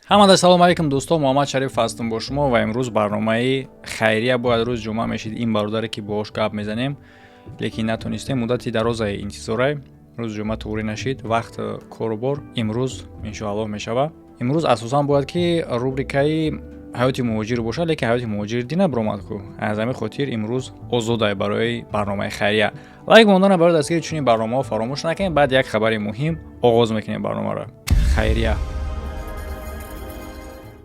Ҳамада салом алейкум, дӯсто. Муҳаммад Шариф ҳастам бо шумо ва имрӯз барномаи хайрия бояд рӯзи ҷумъа мешид. Ин бародаре ки боҳош гап мезанем, лекин натонистем, муддати дарозае интизорай, рӯзи ҷумъа туғрӣ нашид, вақт, корубор. Имрӯз иншоаллоҳ мешава. Имрӯз асосан бояд ки рубрикаи ҳаёти муҳоҷир бошад, лекин ҳаёти муҳоҷир дина биромад ку. Аз ҳамин хотир имрӯз озодае барои барномаи хайрия. Лайк мондана барои дастгири чунин барномаҳо фаромӯш накунед. Баъд як хабари муҳим оғоз мекунем барномаро. Хайрия.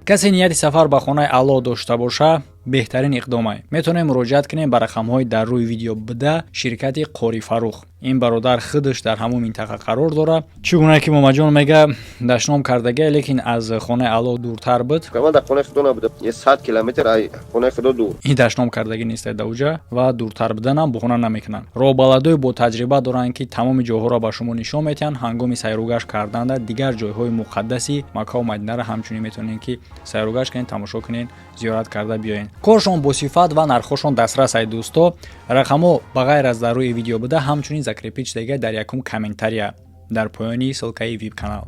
Касе нияти сафар ба хонаи Аллоҳ дошта боша, беҳтарин иқдомай. Метавонем муроҷиат кунем ба рақамҳои дар рӯи видео буда, ширкати Қори Фарух. Ин бародар худаш дар ҳамон минтақа қарор дорад. Чӣ гуна ки Момаҷон мега, дашном кардагия, лекин аз хонаи Аллоҳ дуртар буд. Ман дар хонаи худо набудам, 100 километр ай хонаи худо дур. Ин дашном кардагӣ нест дар уҷа ва дуртар буданам баҳона намекунанд. Роҳбаладои бо таҷриба доранд, ки тамоми ҷойҳоро ба шумо нишон метиҳанд. Ҳангоми сайругашт карданда дигар ҷойҳои муқаддаси Маккаву Мадинаро ҳамчунин метавонед, ки сайругашт кунед, тамошо кунед, зиёрат карда биёед. Коршон бо сифат ва нархҳошон дастрас ай, дӯсто. Рақамҳо ба ғайр аз дар рӯи видео буда, ҳамчунин закрепить шудага дар якум комментария дар поёни ссылкаи вип канал.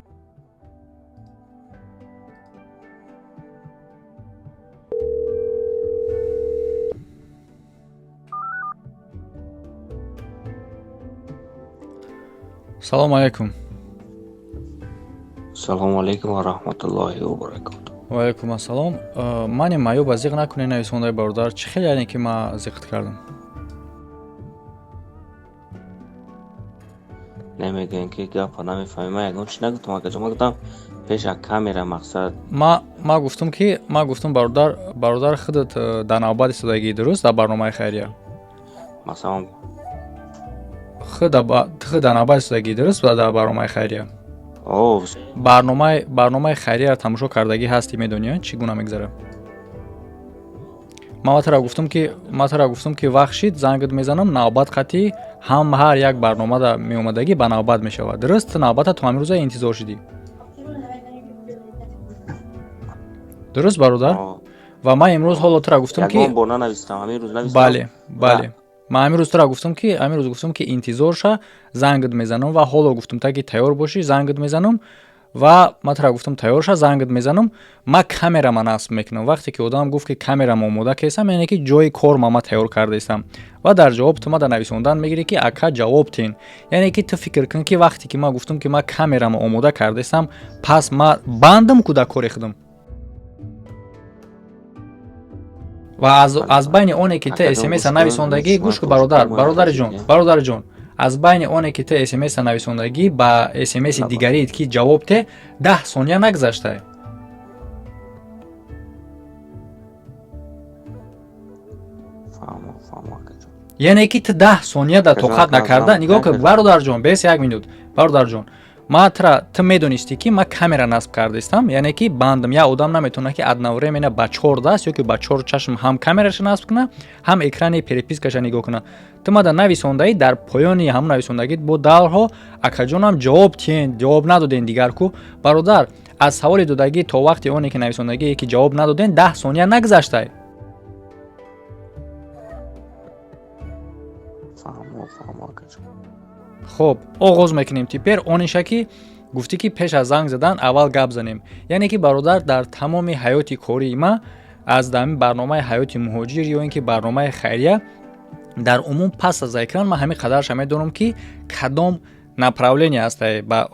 Салому алайкум. Салому алайкум ва раҳматуллоҳи ва баракоту. Ваалайкум ассалом. Мани маёба зиқ накунед, нависондаи бародар. Чӣ хел, яъне ки ма зиқт кардам? Намегӯем ки гапа намефаҳмем. Ман ягон чиз нагуфтам, акаҷон. Ман гуфтам пеша камера мақсад. Ма гуфтам ки, ма гуфтам, бародар, бародар, худат дар навбат истодагӣ, дуруст, дар барномаи хайрия? Масалан. Худ дар навбат истодагӣ, дуруст, дар барномаи хайрия? О. Барномаи хайрияро тамошо кардагӣ ҳастӣ, медонӣ, чӣ гуна мегзарад? Ман тара гуфтам ки вақт шид, зангат мезанам, навбат қатӣ ҳам ҳар як барномада меомадагӣ ба навбат мешавад, дуруст? Ту навбата то ҳамин рӯза интизор шидӣ, дуруст, бародар? Ва ман имрӯз ҳоло тура гуфтам ки Ягон бор нанавистам, ҳамин рӯз навистам. Бале, ман ҳамин рӯз тура гуфтам ки, ҳамин рӯз гуфтам ки интизор ша, зангат мезанам, ва ҳоло гуфтам та ки тайёр бошӣ, зангат мезанам. Ва ман тура гуфтам, тайёр ша, зангат мезанам, ман камерама насб мекунам. Вақте ки одам гуфт ки камерама омода кесам, яъне ки ҷои корма ма тайёр кардаистам. Ва дар ҷавоб ту ма дар нависондан мегирӣ ки ака, ҷавоб тин. Яъне ки ту фикр кун, ки вақте ки ман гуфтам ки ман камерама омода кардаистам, пас ман бандам ку дар кори худам. Ва аз байни оне ки ту смса нависондагӣ, гӯш кун, бародар, бародари ҷон, бародари ҷон, аз байни оне ки ту смса нависондагӣ ба смси дигариит ки ҷавоб те, 10 сония нагузаштае. Фаҳмо, фаҳмо, акаҷон. Яъне ки ту 10 сония да тоқат накарда, нигоҳ кун, бародарҷон, бес як минут, бародарҷон. Ма тра, ту медонистӣ, ки ман камера насб кардаистам, яъне ки бандам. Як одам наметавонад, ки одновременно ба чор даст ё ки ба чор чашм ҳам камераша насб кунад, ҳам экрани перепискаша нигоҳ кунад. Ту мада нависондаӣ, дар поёни ҳамон нависондагӣ бо дарҳо акаҷонам ҷавоб тиен, ҷавоб надоден дигар ку. Бародар, аз саволи додагӣ то вақти оне ки нависондагие ки ҷавоб надоден, 10 сония нагузаштай. Фаҳмо, фаҳмо, акаҷон. Хуб, оғоз мекунем. Теперь ониша ки гуфтӣ, ки пеш аз занг задан аввал гап занем. Яъне ки, бародар, дар тамоми ҳаёти кории ма аз дами барномаи ҳаёти муҳоҷир ё ин ки барномаи хайрия дар умум, пас аз экран ман ҳамин қадарша медонам, ки кадом направление ҳастай ба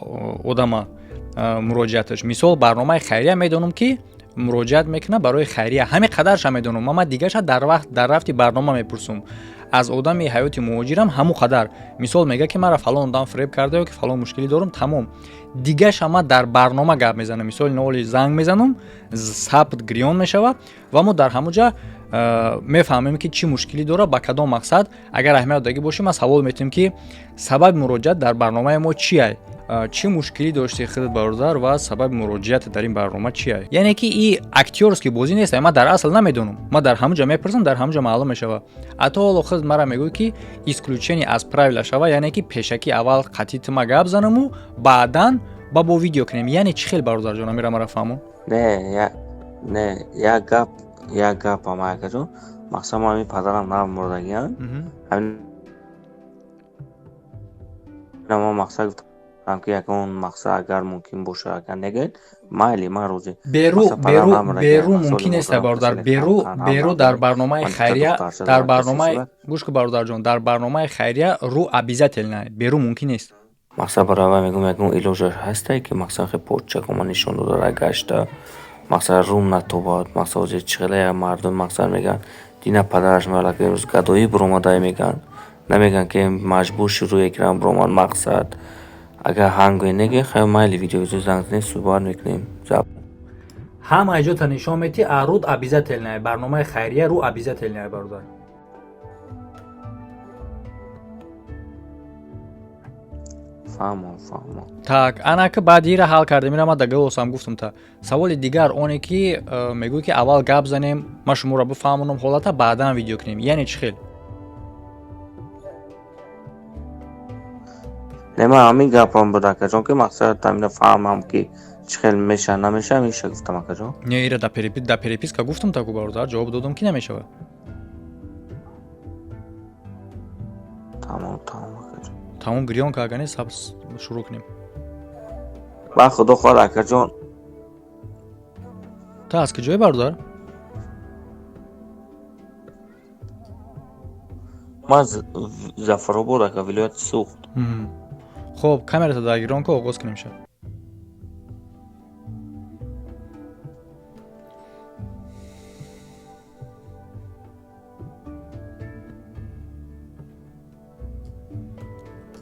одама муроҷиаташ. Мисол, барномаи хайрия медонам, ки муроҷиат мекунад барои хайрия, ҳамин қадарша медонам. Ман дигарша дар вақт, дар рафти барнома мепурсум. Аз одами ҳаёти муҳоҷирам ҳамун қадар. Мисол, мега ки мара фалон одам фиреб карда ё ки фалон мушкилӣ дорам, тамом. Дигаша ман дар барнома гап мезанам. Мисол, ноли занг мезанам, сабт гирён мешавад ва мо дар ҳамон ҷа мефаҳмем, ки чӣ мушкилӣ дорад, ба кадом мақсад. Агар аҳамият додагӣ бошӣ, ман савол метиҳам, ки сабаби муроҷиат дар барномаи мо чи ай, чӣ мушкилӣ дошти худат, бародар, ва сабаби муроҷиат дар ин барнома чи ай. Яъне ки и актёрский бозӣ нест, ман дар асл намедонам, ман дар ҳамон ҷо мепурсам, дар ҳамон ҷо маълум мешавад. Ато ҳоло худ мара мегӯй, ки исключение аз правила шава, яъне ки пешакӣ аввал қатъи ту ма гап занаму баъдан ба бо видео кунем. Яъне чӣ хел, бародарҷон, амира мара фаҳмон. Не, не, як гап, як гап ама, акаҷон. Мақсад, мо ҳамин падарам нав мурдагианд, ҳамин мо мақсад гуфтам. Ки ягон мақсад агар мумкин боша, агар негӯед, майли, ман розӣ. Беру беру беру мумкин нест, бародар, беру беру дар барномаи хайрия, дар барномаи, гӯш ку, бародарҷон, дар барномаи хайрия рӯ обязательно, беру мумкин нест. Мақсад барои мегӯм, ягон илоҷаш ҳастае, ки мақсад хе поччакома нишон додара гашта, мақсад рум натобад. Мақсад ҳозир чӣ хеле мардум мақсад мегӯянд, дина падараш малака имрӯз гадоӣ биромадае мегӯянд, намегӯянд, ки маҷбур шуд, рӯи экран биромад. Мақсад агар ҳангои неге, хай, майли, видео занг занем, суҳбат мекунем. Ҳама ҷота нишон мети, а руд обязательно, барномаи хайрия рӯ обязательно, бародар. Фаҳмом, фаҳмом. Так, анака баъди ира ҳал кардем, ира ман дагалосам гуфтам. Та саволи дигар оне ки мегӯй, ки аввал гап занем, ман шуморо бифаҳмонам ҳолата, баъдан видео кунем, яъне чӣ хел? Не, ман ҳамин гапам буд, акаҷон, ки мақсад ҳамина фаҳмам, ки чӣ хел меша, намеша, ҳамиша гуфтам, акаҷон. Не, ира да переписка гуфтам, таку, бародар, ҷавоб додам, ки намешавад. Тамом, тамом, акаҷон. Тамом, гирён ка, агане саб шурӯъ кунем. Ба худо хоҳад, акаҷон. Та аз куҷое, бародар? Ман Зафаробод, ака, вилояти Суғд. Хоб, камерата даргирон ку, оғоз кунем ша.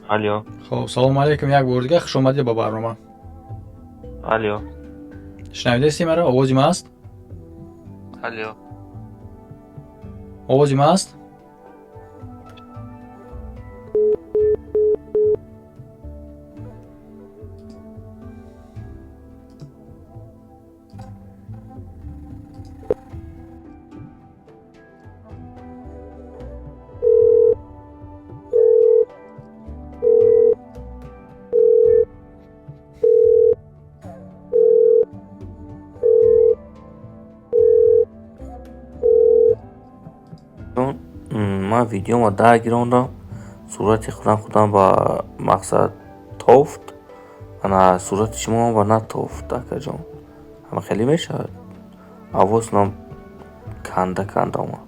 Алё. Хоб, салому алайкум, як бор дига хуш омадед ба барнома. Алё. Шунавидаисти маро? Овози ма аст? Алё. Овози ма аст? Ман видеома даргирондам, сурати худам ба мақсад тофт, ана сурати шумоам ба натофт, акаҷон. Ҳама хеле мешавад, овозам канда канда омад.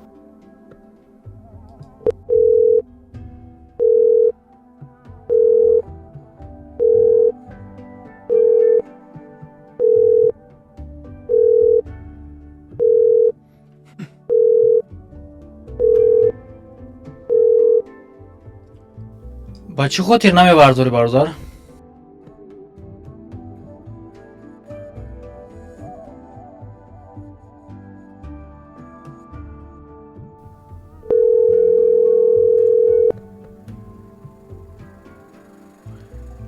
Ба чӣ хотир намебардорӣ, бародар?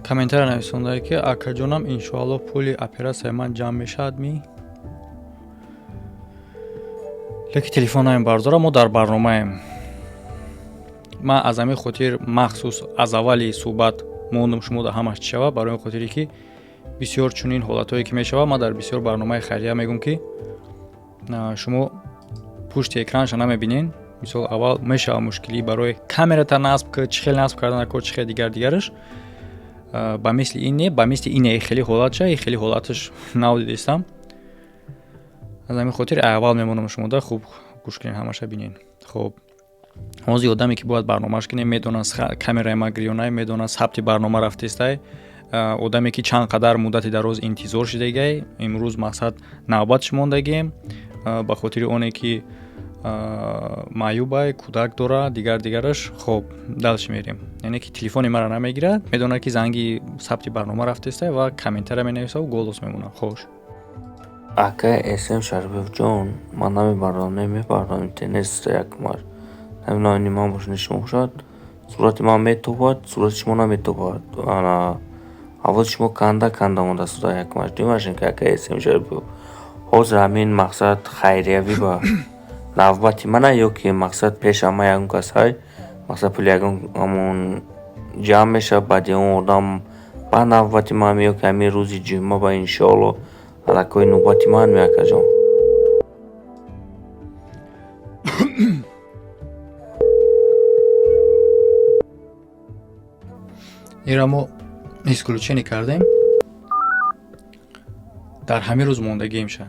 Комментария нависондае, ки акаҷонам, иншоалло, пули оператсияи ман ҷамъ мешавад ми, лекин телефон намебардора. Мо дар барномаем. Ман аз ҳамин хотир махсус аз аввали суҳбат мондум, шумо да ҳамаш чӣ шавад, барои он хотире ки бисёр чунин ҳолатҳое ки мешавад. Ман дар бисёр барномаи хайрия мегӯм, ки шумо пушти экранша намебинен. Мисол, аввал мешавад мушкилӣ барои камерата насб, чӣ хел насб кардан, кор чӣ хел, дигар дигараш. Ба мисли ин не, ба мисли ине хеле ҳолатша, хеле ҳолаташ нав дидистам. Аз ҳамин хотир аввал мемонам, шумода хуб гӯш кунед, ҳамаша бинен. Хоб, ҳозир одаме ки бояд барномааш кунем, медонад, камераи ма гирёнай, медонад, сабти барнома рафтестай. Одаме ки чанд қадар муддати дароз интизор шидагай, имрӯз мақсад навбатш мондагием, ба хотири оне ки маъюбай, кӯдак дора, дигар дигараш. Хоб, дальше мерем. Яъне ки телефони маро намегирад, медонад, ки занги сабти барнома рафтестай ва комментария менависаву голос мемонад. Хош. Акай См Шариповҷон, ман намебардорам, намебардорам, интернет якмар намедонам, ини ман боша, шумо бошад, сурати ман метобад, сурати шумо наметобад, ана овози шумо канда канда омадааст. Якмаш димашин, ки акай См Шарипов, ҳозир ҳамин мақсад хайриявӣ ба навбати мана ё ки мақсад пеша ма ягон кас ҳай, мақсад пули ягон ҳамон ҷамъ мешавад, баъди он одам ба навбати ман, ё ки ҳамин рӯзи ҷумъа ба иншоалло аллакай навбати ман ми, акаҷон? Ира мо Исключение кардем, дар ҳамин рӯз мондагием ша,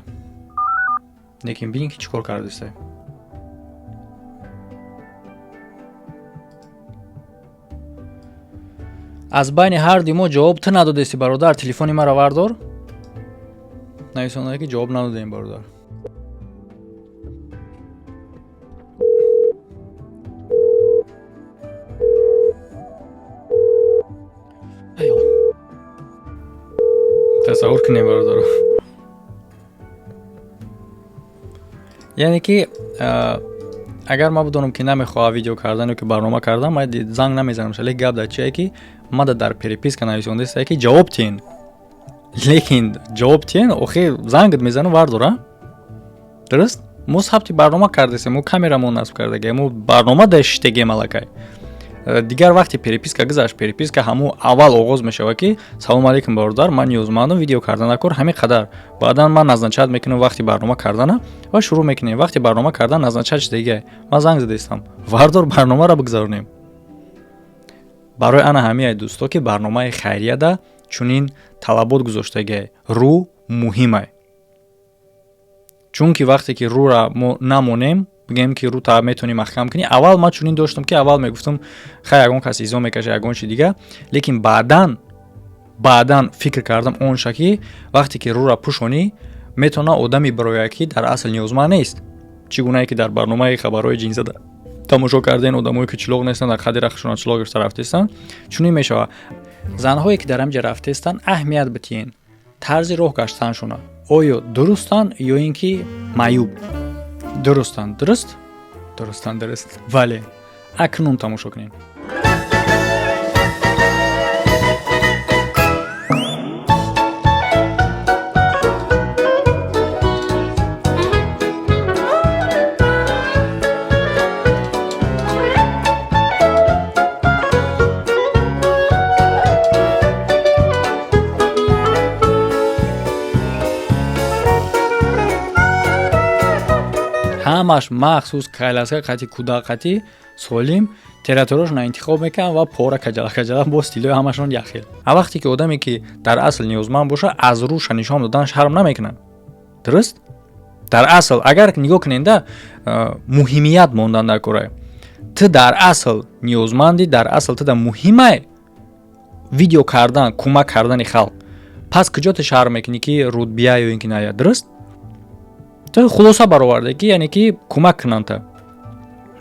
лекин бинед, ки чӣ кор кардиста. Аз байни ҳарди мо ҷавоб ту надодести, бародар. Телефони маро вардор, нависонда, ки ҷавоб надодем, бародар. Тасаввур кунем, бародаро, яъне ки агар ман бидонам, ки намехоҳам видео кардан ё ки барнома кардан, ман занг намезанам. Лекин гап дар чие, ки мада дар переписка нависондааста, ки ҷавоб тиҳен. Лекин ҷавоб тиҳен, охир зангат мезанам, вардора. Дуруст, мо сабти барнома кардастем, мо камерамон насб кардагем, мо барнома даштегем аллакай. Дигар вақти переписка гузашт. Переписка ҳамун аввал оғоз мешавад, ки салом алейкум, бародар, ман ниёзмандам, видео кардан накор, ҳамин қадар. Баъдан ман назначать мекунам вақти барнома кардана ва шурӯъ мекунем. Вақти барнома кардан назначать шудагиай, ман занг задаистам, вардор, барномаро бигзаронем. Барои ана ҳамияй, дӯсто, ки барномаи хайрияда чунин талабот гузоштагиай, рӯ муҳимай, чунки вақте ки рӯра мо намонем, бигӯем, ки рӯта метавонӣ маҳкам кунӣ. Аввал ман чунин доштам, ки аввал мегуфтам, хай, ягон кас изо мекаша, ягон чи дига, лекин баъдан фикр кардам онша, ки вақте ки рӯра пӯшонӣ, метавона одаме бирояд, ки дар асл ниёзманд нест. Чӣ гунае ки дар барномаи хабарҳои ҷинсада тамошо карден, одамое ки чилоқ нестанд, дар қадри рахшона чилоқ гирифта рафтестанд, чунин мешавад. Занҳое ки дар ҳамҷа рафтестанд, аҳамият битиҳен тарзи роҳ гаштаншона, оё дурустанд ё ин ки маъюб. Дурустанд, дуруст, дурустанд, дуруст. Вале акнун тамошо кунем. Ҳамаш махсус коляска қати, кӯдак қати, солим территорияшона интихоб мекунанд ва пора каҷала каҷала бо стилои ҳамашон якхел. А вақте ки одаме, ки дар асл ниёзманд боша, аз рӯша нишон додан шарм намекунанд. Дуруст, дар асл агар нигоҳ куненда, муҳимият мондан дар кора. Ту дар асл ниёзмандӣ, дар асл туда муҳимай видео кардан, кӯмак кардани халқ, пас куҷо ту шарм мекунӣ, ки руд бия ё ин ки ная? Дуруст, ту хулоса бароварде, ки яъне ки кӯмак кунанд та,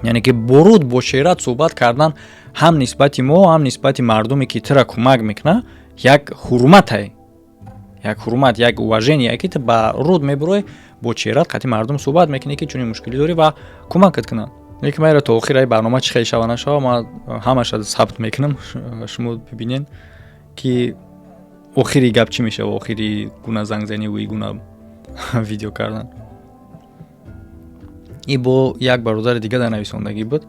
яъне ки боруд бо шерат суҳбат кардан ҳам нисбати мо, ҳам нисбати мардуме, ки тура кӯмак мекунад, як ҳурматай, як ҳурмат, як уважение, ки ту ба руд мебурой, бо чеҳрат қати мардум суҳбат мекунӣ, ки чунин мушкилӣ дорӣ ва кӯмакат кунанд. Лекин ман то охир, ай барнома чӣ хел шава нашава, ман ҳамаша сабт мекунам, шумо бибинед, ки охири гап чӣ мешава, охири гуна зангзаниву и гуна видео кардан. И бо як бародари дига дар нависондагӣ буд,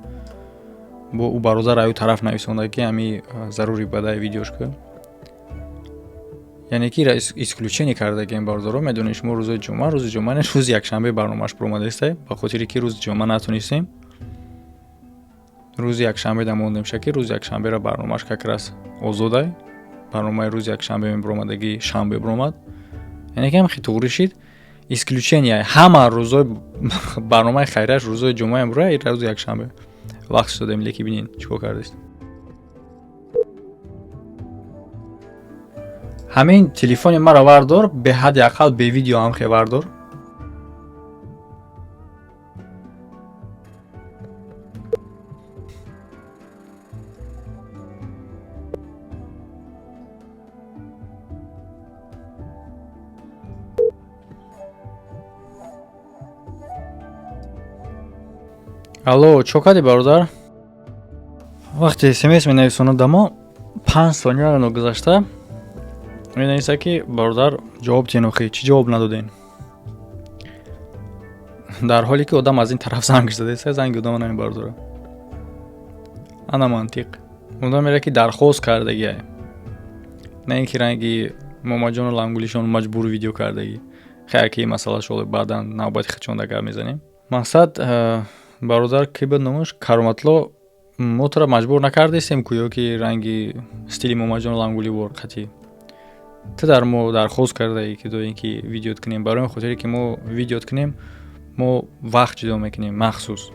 бо ӯ бародар аю тараф нависонда, ки ҳами зарури бадай видеош ку, яъне ки исключение кардагием. Бародаро, медонед шумо, рӯзои ҷумъа, рӯзи ҷумъа не, рӯзи якшанбе барномааш баромадаистай. Ба хотире ки рӯзи ҷумъа натонистем, рӯзи якшанбе да мондем ша, ки рӯзи якшанберо барномааш как раз озодай. Барномаи рӯзи якшанбе мебиромадагӣ, шанбе биромад, яъне ки ҳам хи туғрӣ шид. Исключение, ҳама рӯзои барномаи хайрияш рӯзои ҷумъа мебура, рӯзи якшанбе вақт додем, лекин бинед чӣ кор кардест. Ҳамин телефони маро вардор, беҳадди ақал бе видео ҳам хе вардор. Алло, чо кардӣ, бародар? Вақте смс менависонад дамо, 5 сония ногузашта менависа, ки бародар, ҷавоб диҳен. Охи чӣ ҷавоб надоден, дар ҳоле ки одам аз ин тараф занг задаиста, занги одама намебардора. Ана мантиқ. Одам мерад, ки дархост кардагиай, на ин ки ранги момаҷону лангулишон маҷбур видео кардагӣ. Хайр, ки масъала шоле баъдан навбати худшон да гап мезанем. Мақсад, бародар, ки буд номаш, Кароматло. Мо туро маҷбур накардестем ку, ё ки ранги стили Момаҷон Лангуливор қатӣ ту дар мо дархост кардаӣ, ки доим ки видеот кунем. Барои он хотире ки мо видеот кунем, мо вақт ҷудо мекунем махсус.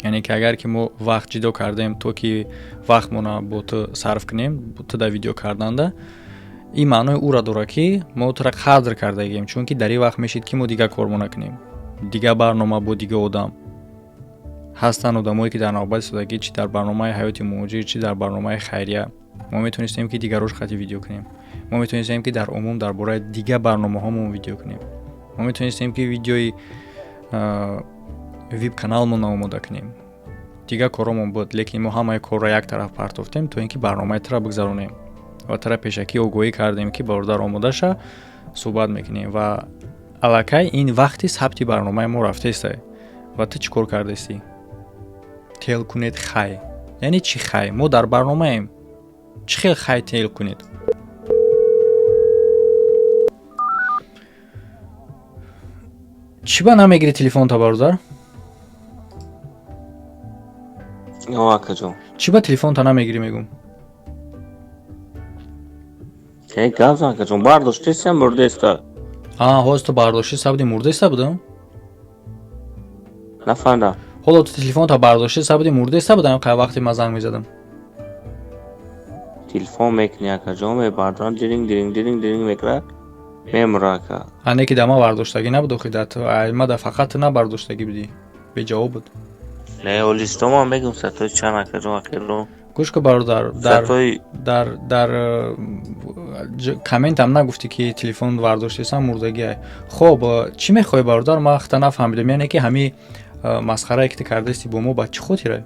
Яъне ки агар ки мо вақт ҷудо кардем, то ки вақтмона бо ту сарф кунем, ту дар видео карданда, ин маънои ӯро дорад, ки мо туро қадр кардагием, чунки дар ин вақт мешид, ки мо дигар кор накунем, дигар барнома бо дигар одам ҳастанд, одамое ки дар навбат истодагӣ, чи дар барномаи ҳаёти муҳоҷир, чи дар барномаи хайрия. Мо метавонистем, ки дигарош хати видео кунем, мо метавонистем, ки дар умум дар бораи дигар барномаҳомон видео кунем, мо метавонистем, ки видеои вип каналмонро омода кунем, дигар коромон буд, лекин мо ҳамаи корро як тараф партофтем, то ин ки барномаи тура бигзаронем ва тура пешакӣ огоҳӣ кардем, ки бародар, омода ша, суҳбат мекунем. Ва аллакай ин вақти сабти барномаи мо рафтаеста ва ту чӣ кор кардастӣ? Тел кунед хай. Яъне чӣ хай? Мо дар барномаем, чӣ хел хай тел кунед? Чӣ ба намегирӣ телефонта, бародар? Акаҷон. Чӣ ба телефонта намегирӣ, мегум? Гап зан, акаҷон, бардоштесям, мурдеста. А, ҳозир ту бардошти сабди мурдеста будам? Нафаҳмидам. Ҳоло ту телефонта бардошти сабди мурдеста будам, қай вақте ман занг мезадам? Телефон мекунӣ, акаҷон, мебардорам, диринг диринг диринг диринг мекунад, мемура, ака. Ане ки да ман бардоштагӣ набуд охи, ма да фақат ту набардоштагӣ будӣ, беҷавоб буд. Не, олистомам мегум, сатои чанд, акаҷон, ахиро? Гӯш ку, бародар, дар комментам нагуфтӣ, ки телефон вардоштесам, мурдагиай. Хоб, чӣ мехоҳӣ, бародар? Ман хата нафаҳмидам. Яъне ки ҳами масхарае ки ту кардасти бо мо, ба чӣ хотире?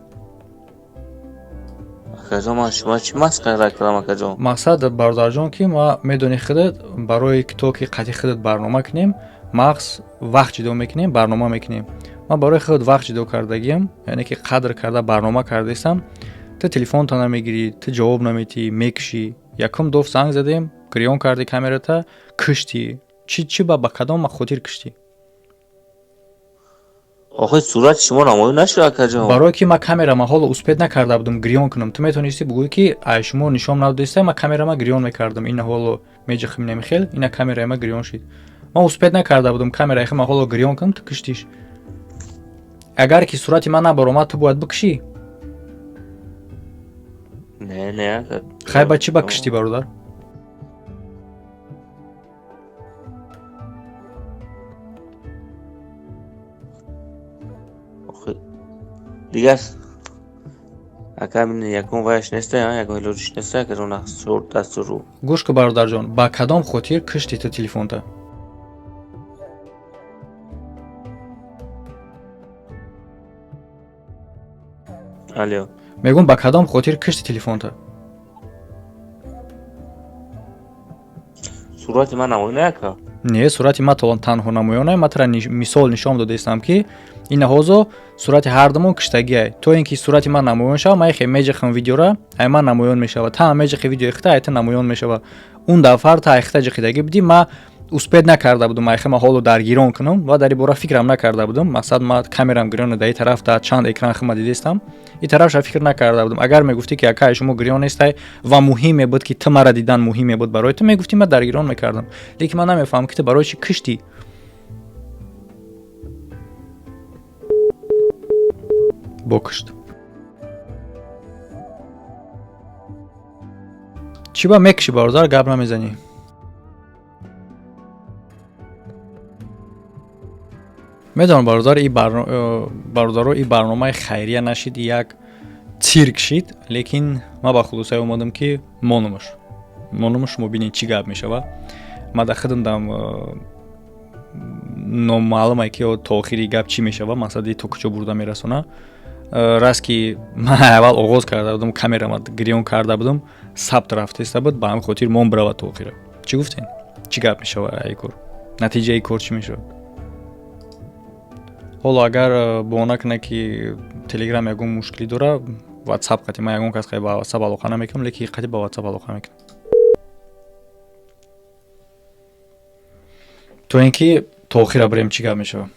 Акаҷон, ман шумо чӣ масхара кардам, акаҷон? Мақсад, бародарҷон, ки ма медони худат, барои то ки қатъи худат барнома кунем, мағз вақт ҷудо мекунем, барнома мекунем. Ман барои худат вақт ҷудо кардагиам, яъне ки қадр карда барнома кардаистам. Ту телефонта намегирӣ, ту ҷавоб наметиҳӣ, мекушӣ. Якум доф занг задем, гирён кардӣ, камерата куштӣ. Чӣ ба кадом хотир куштӣ? Охи, сурати шумо намоён нашуд, акаҷон. Барое ки ман камерама ҳоло успеть накарда будам гирён кунам. Ту метавонистӣ бигӯӣ, ки ай шумо нишон надодиста, ман камерама гирён мекардам. Ина ҳоло меҷихим, немихел, ина камераи ма гирён шид. Ман успеть накарда будам камераи ма ҳоло гирён кунам, ту куштиш. Агар ки сурати ман набаромад, ту бояд бикушӣ? Не, не, ака. Хай, ба чӣ ба куштӣ, бародар? Дигар, ака, ягон ваяш неста, ягон илоҷиш неста, акаҷон, дастуру. Гӯш ку, бародарҷон, ба кадом хотир кушти ту телефонта? Алё. Мегӯм, ба кадом хотир кушти телефонта? Сурати ман намоён, ака? Не, сурати ман танҳо намоёна. Ман тура мисол нишон додаистам, ки ина ҳозо сурати ҳардумон киштагиай. То ин ки сурати ман намоён шава, ман ихе меҷихам видеора, ай ман намоён мешава, та меҷихи видеои хита, ай та намоён мешава. Он дафъа та ай хита ҷиқидагӣ будӣ, ма успеть накарда будам айхе ма ҳоло даргирон кунам ва дар ин бора фикрам накарда будам. Мақсад, ма камерам гирёна, дар ин тараф дар чанд экран хима дидестам, ин тарафша фикр накарда будам. Агар мегуфтӣ, ки акай, шумо гирён нестай ва муҳиме буд, ки ту мара дидан муҳиме буд барои ту, мегуфтӣ, ман даргирон мекардам. Лекин ман намефаҳмам, ки ту барои чӣ киштӣ. Бо кушт. Чӣ ба мекушӣ, бародар, гап намезанӣ? Медонам, бародар, бародаро, и барномаи хайрия нашид, як цирк шид, лекин ман ба хулосае омадам, ки монумаш, монумаш, шумо бинед, чӣ гап мешава. Ман дар худам дам номаълуме, ки то охири гап чӣ мешава, мақсади то куҷо бурда мерасона. Раст ки ман аввал оғоз карда будам, камерама гирён карда будам, сабт рафтеста буд, ба ҳамин хотир мон бирава то охира. Чӣ гуфтем, чӣ гап мешава, ай кор, натиҷаи кор чӣ мешавад? Ҳоло агар баҳона кунад, ки телеграм ягон мушкилӣ дора, ватсап қати ман ягон кас ба ватсап алоқа намекунам, лекин қати ба ватсап алоқа мекунам, то ин ки то охира бирем, чӣ гап мешавад.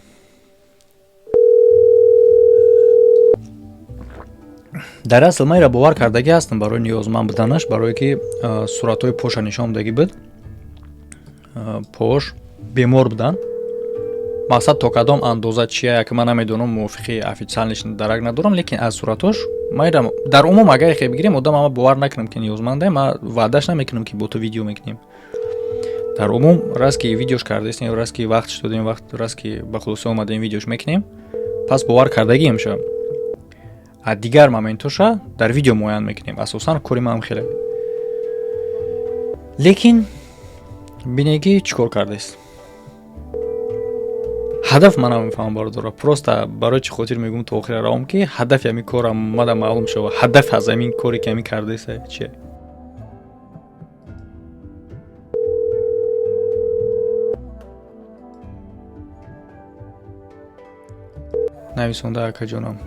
Дар асл ман инро бовар кардагӣ ҳастам барои ниёзманд буданаш, барое ки суратҳои поша нишон додагӣ буд. Пош бемор буданд. Мақсад то кадом андоза чия, ки ман намедонам, мувофиқи официальныйш дарак надорам, лекин аз суратҳош ман дар умум агар хе бигирем, одам ама бовар накунам ки ниёзманде, ман ваъдаш намекунам ки бо ту видео мекунем. Дар умум раз ки видеош кардаистем, раз ки вақтш додем, вақт раз ки ба хулоса омадем, видеош мекунем, пас бовар кардагием ша. А дигар моментоша дар видео муайян мекунем. Асосан кори манам хеле. Лекин бинед ки чӣ кор кардааст. Ҳадаф ман намефаҳмам, бародаро. Просто барои чӣ хотир мегӯм то охира равом, ки ҳадафи ҳамин корам мада маълум шава. Ҳадаф аз ҳамин коре ки ҳамин кардааст чие? Нависонда акаҷонам.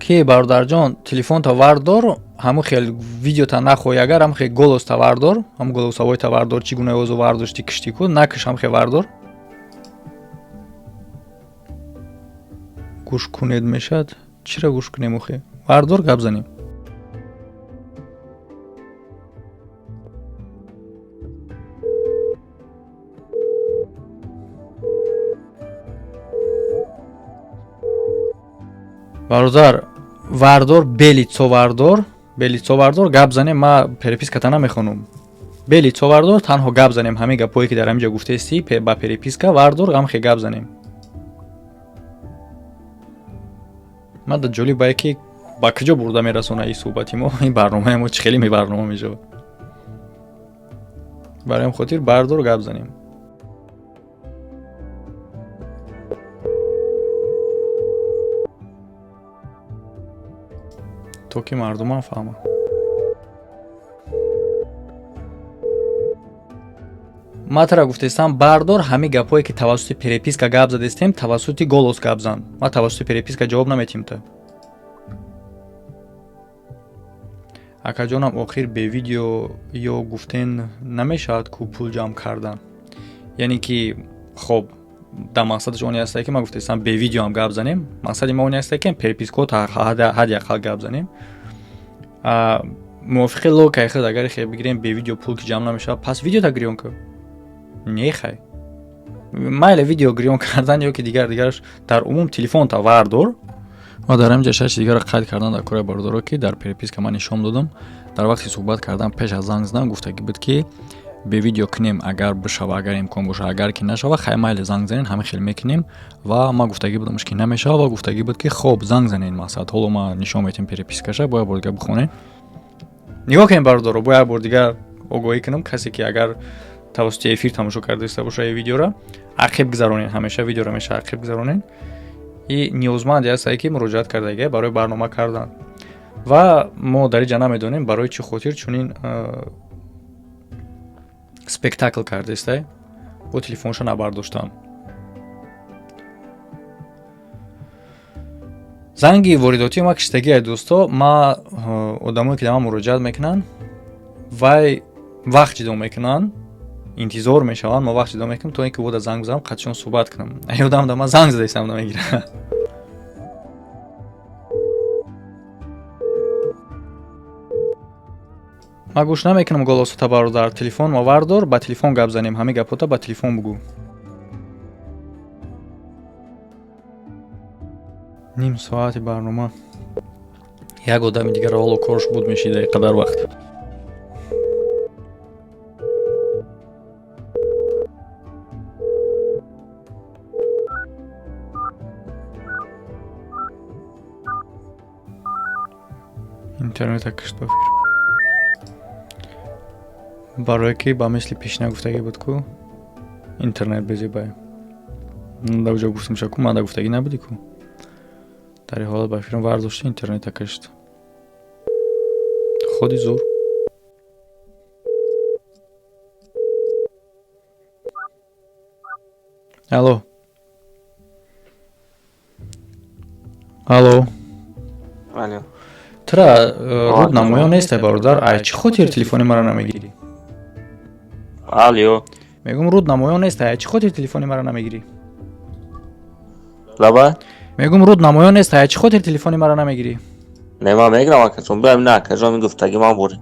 Ки бародарҷон, телефонта вардор, ҳамун хел видеота нахоҳӣ, агар ҳамун хел голоста вардор, ҳамун голосовойта вардор, чӣ гуна озу вардошти киштӣ ку, накиш, ҳамун хел вардор. Гӯш кунед мешавад? Чиро гӯш кунем охе? Вардор, гап занем. Бародар, вардор, белицо вардор, белицо вардор, гап занем, ма переписката намехонам. Белицо вардор, танҳо гап занем, ҳамин гапҳое ки дар ҳамин ҷо гуфтаистӣ, ба переписка вардор, ҳамхе гап занем. Ман да ҷолиб бае ки ба куҷо бурда мерасона ин суҳбати мо, ин барномаи мо чӣ хеле мебарнома мешавад. Барои ҳамин хотир бардор, гап занем. То ки мардумам фаҳманд. Ман тара гуфтаистам, бардор, ҳамин гапҳое ки тавассути переписка гап задистем, тавассути голос гап зан. Ман тавассути переписка ҷавоб наметиҳам та. Акаҷонам, охир бе видео ё гуфтен намешавад ку пул ҷамъ кардан. Яъне ки хоб, дар мақсадаш оне ҳастае ки ман гуфтаистам бе видеоам гап занем. Мақсади ма оне ҳастае ки перепискаҳо ҳадди ақал гап занем. Мувофиқи логикаи худ агар хе бигирем, бе видео пул ки ҷамъ намешавад, пас видеота гирён ку. Не хай. Майли, видео гирён кардан ё ки дигар дигараш, дар умум телефонта вардор. Ва дар ҳамин ҷо шаши дигарро қайд кардан дар кораи бародаро, ки дар переписка ман нишон додам. Дар вақти суҳбат кардан пеш аз занг задан гуфтагӣ буд ки бе видео кунем, агар бишава, агар имкон боша, агар ки нашава, хай майли, занг занен, ҳамин хел мекунем. Ва ман гуфтагӣ будамш ки намешава, ва гуфтагӣ буд ки хоб, занг занен, мақсад ҳоло ман нишон метиҳам перепискаша, бо як бор дигар бихонем. Нигоҳ кунем, бародаро, бо як бор дигар огоҳӣ кунам, касе ки агар тавассути эфир тамошо карда иста боша ин видеоро, ақиб гузаронен, ҳамеша видеоро ҳамеша ақиб гузаронен. И ниёзманде ҳастае ки муроҷиат кардагия барои барнома кардан. Ва мо дар инҷа намедонем барои чӣ хотир чунин спектакл кардаистай, бо телефонша набардоштам. Занги воридотии ма киштагиай, дӯсто, ма одамое ки дар ман муроҷиат мекунанд, вай вақт ҷудо мекунанд, интизор мешаванд, мо вақт ҷудо мекунем, то ин ки вода занг бизанам, қатъишон суҳбат кунам. Ай одам да ман занг задаистам, намегирад. Ман гӯш намекунам голосота, бародар, телефон ма вардор, ба телефон гап занем, ҳамин гапҳота ба телефон бугӯ. Ним соати барнома як одами дигарро ҳоло корш буд мешида ин қадар вақт. Интернета кишт, ба фикр. Барое ки ба мисли пешина гуфтагӣ буд ку интернет безебае. Да уҷо гуфтам ша ку, ман да гуфтагӣ набудӣ ку. Дар ин ҳолат ба фикрам вардошти интернета кишт. Ходи зур. Алло. Алло. Алло. Тура руд намоён несте, бародар, ай чӣ хотир телефони маро намегирӣ? Алло. Мегӯм, руд намоён несте, ай чӣ хотир телефони маро намегирӣ? Лаба? Мегум, руд намоён нест, ая чӣ хотир телефони маро намегирӣ? Не, ман мегирам, акаҷон. Биям, на, акаҷон, гуфтаги ман борем.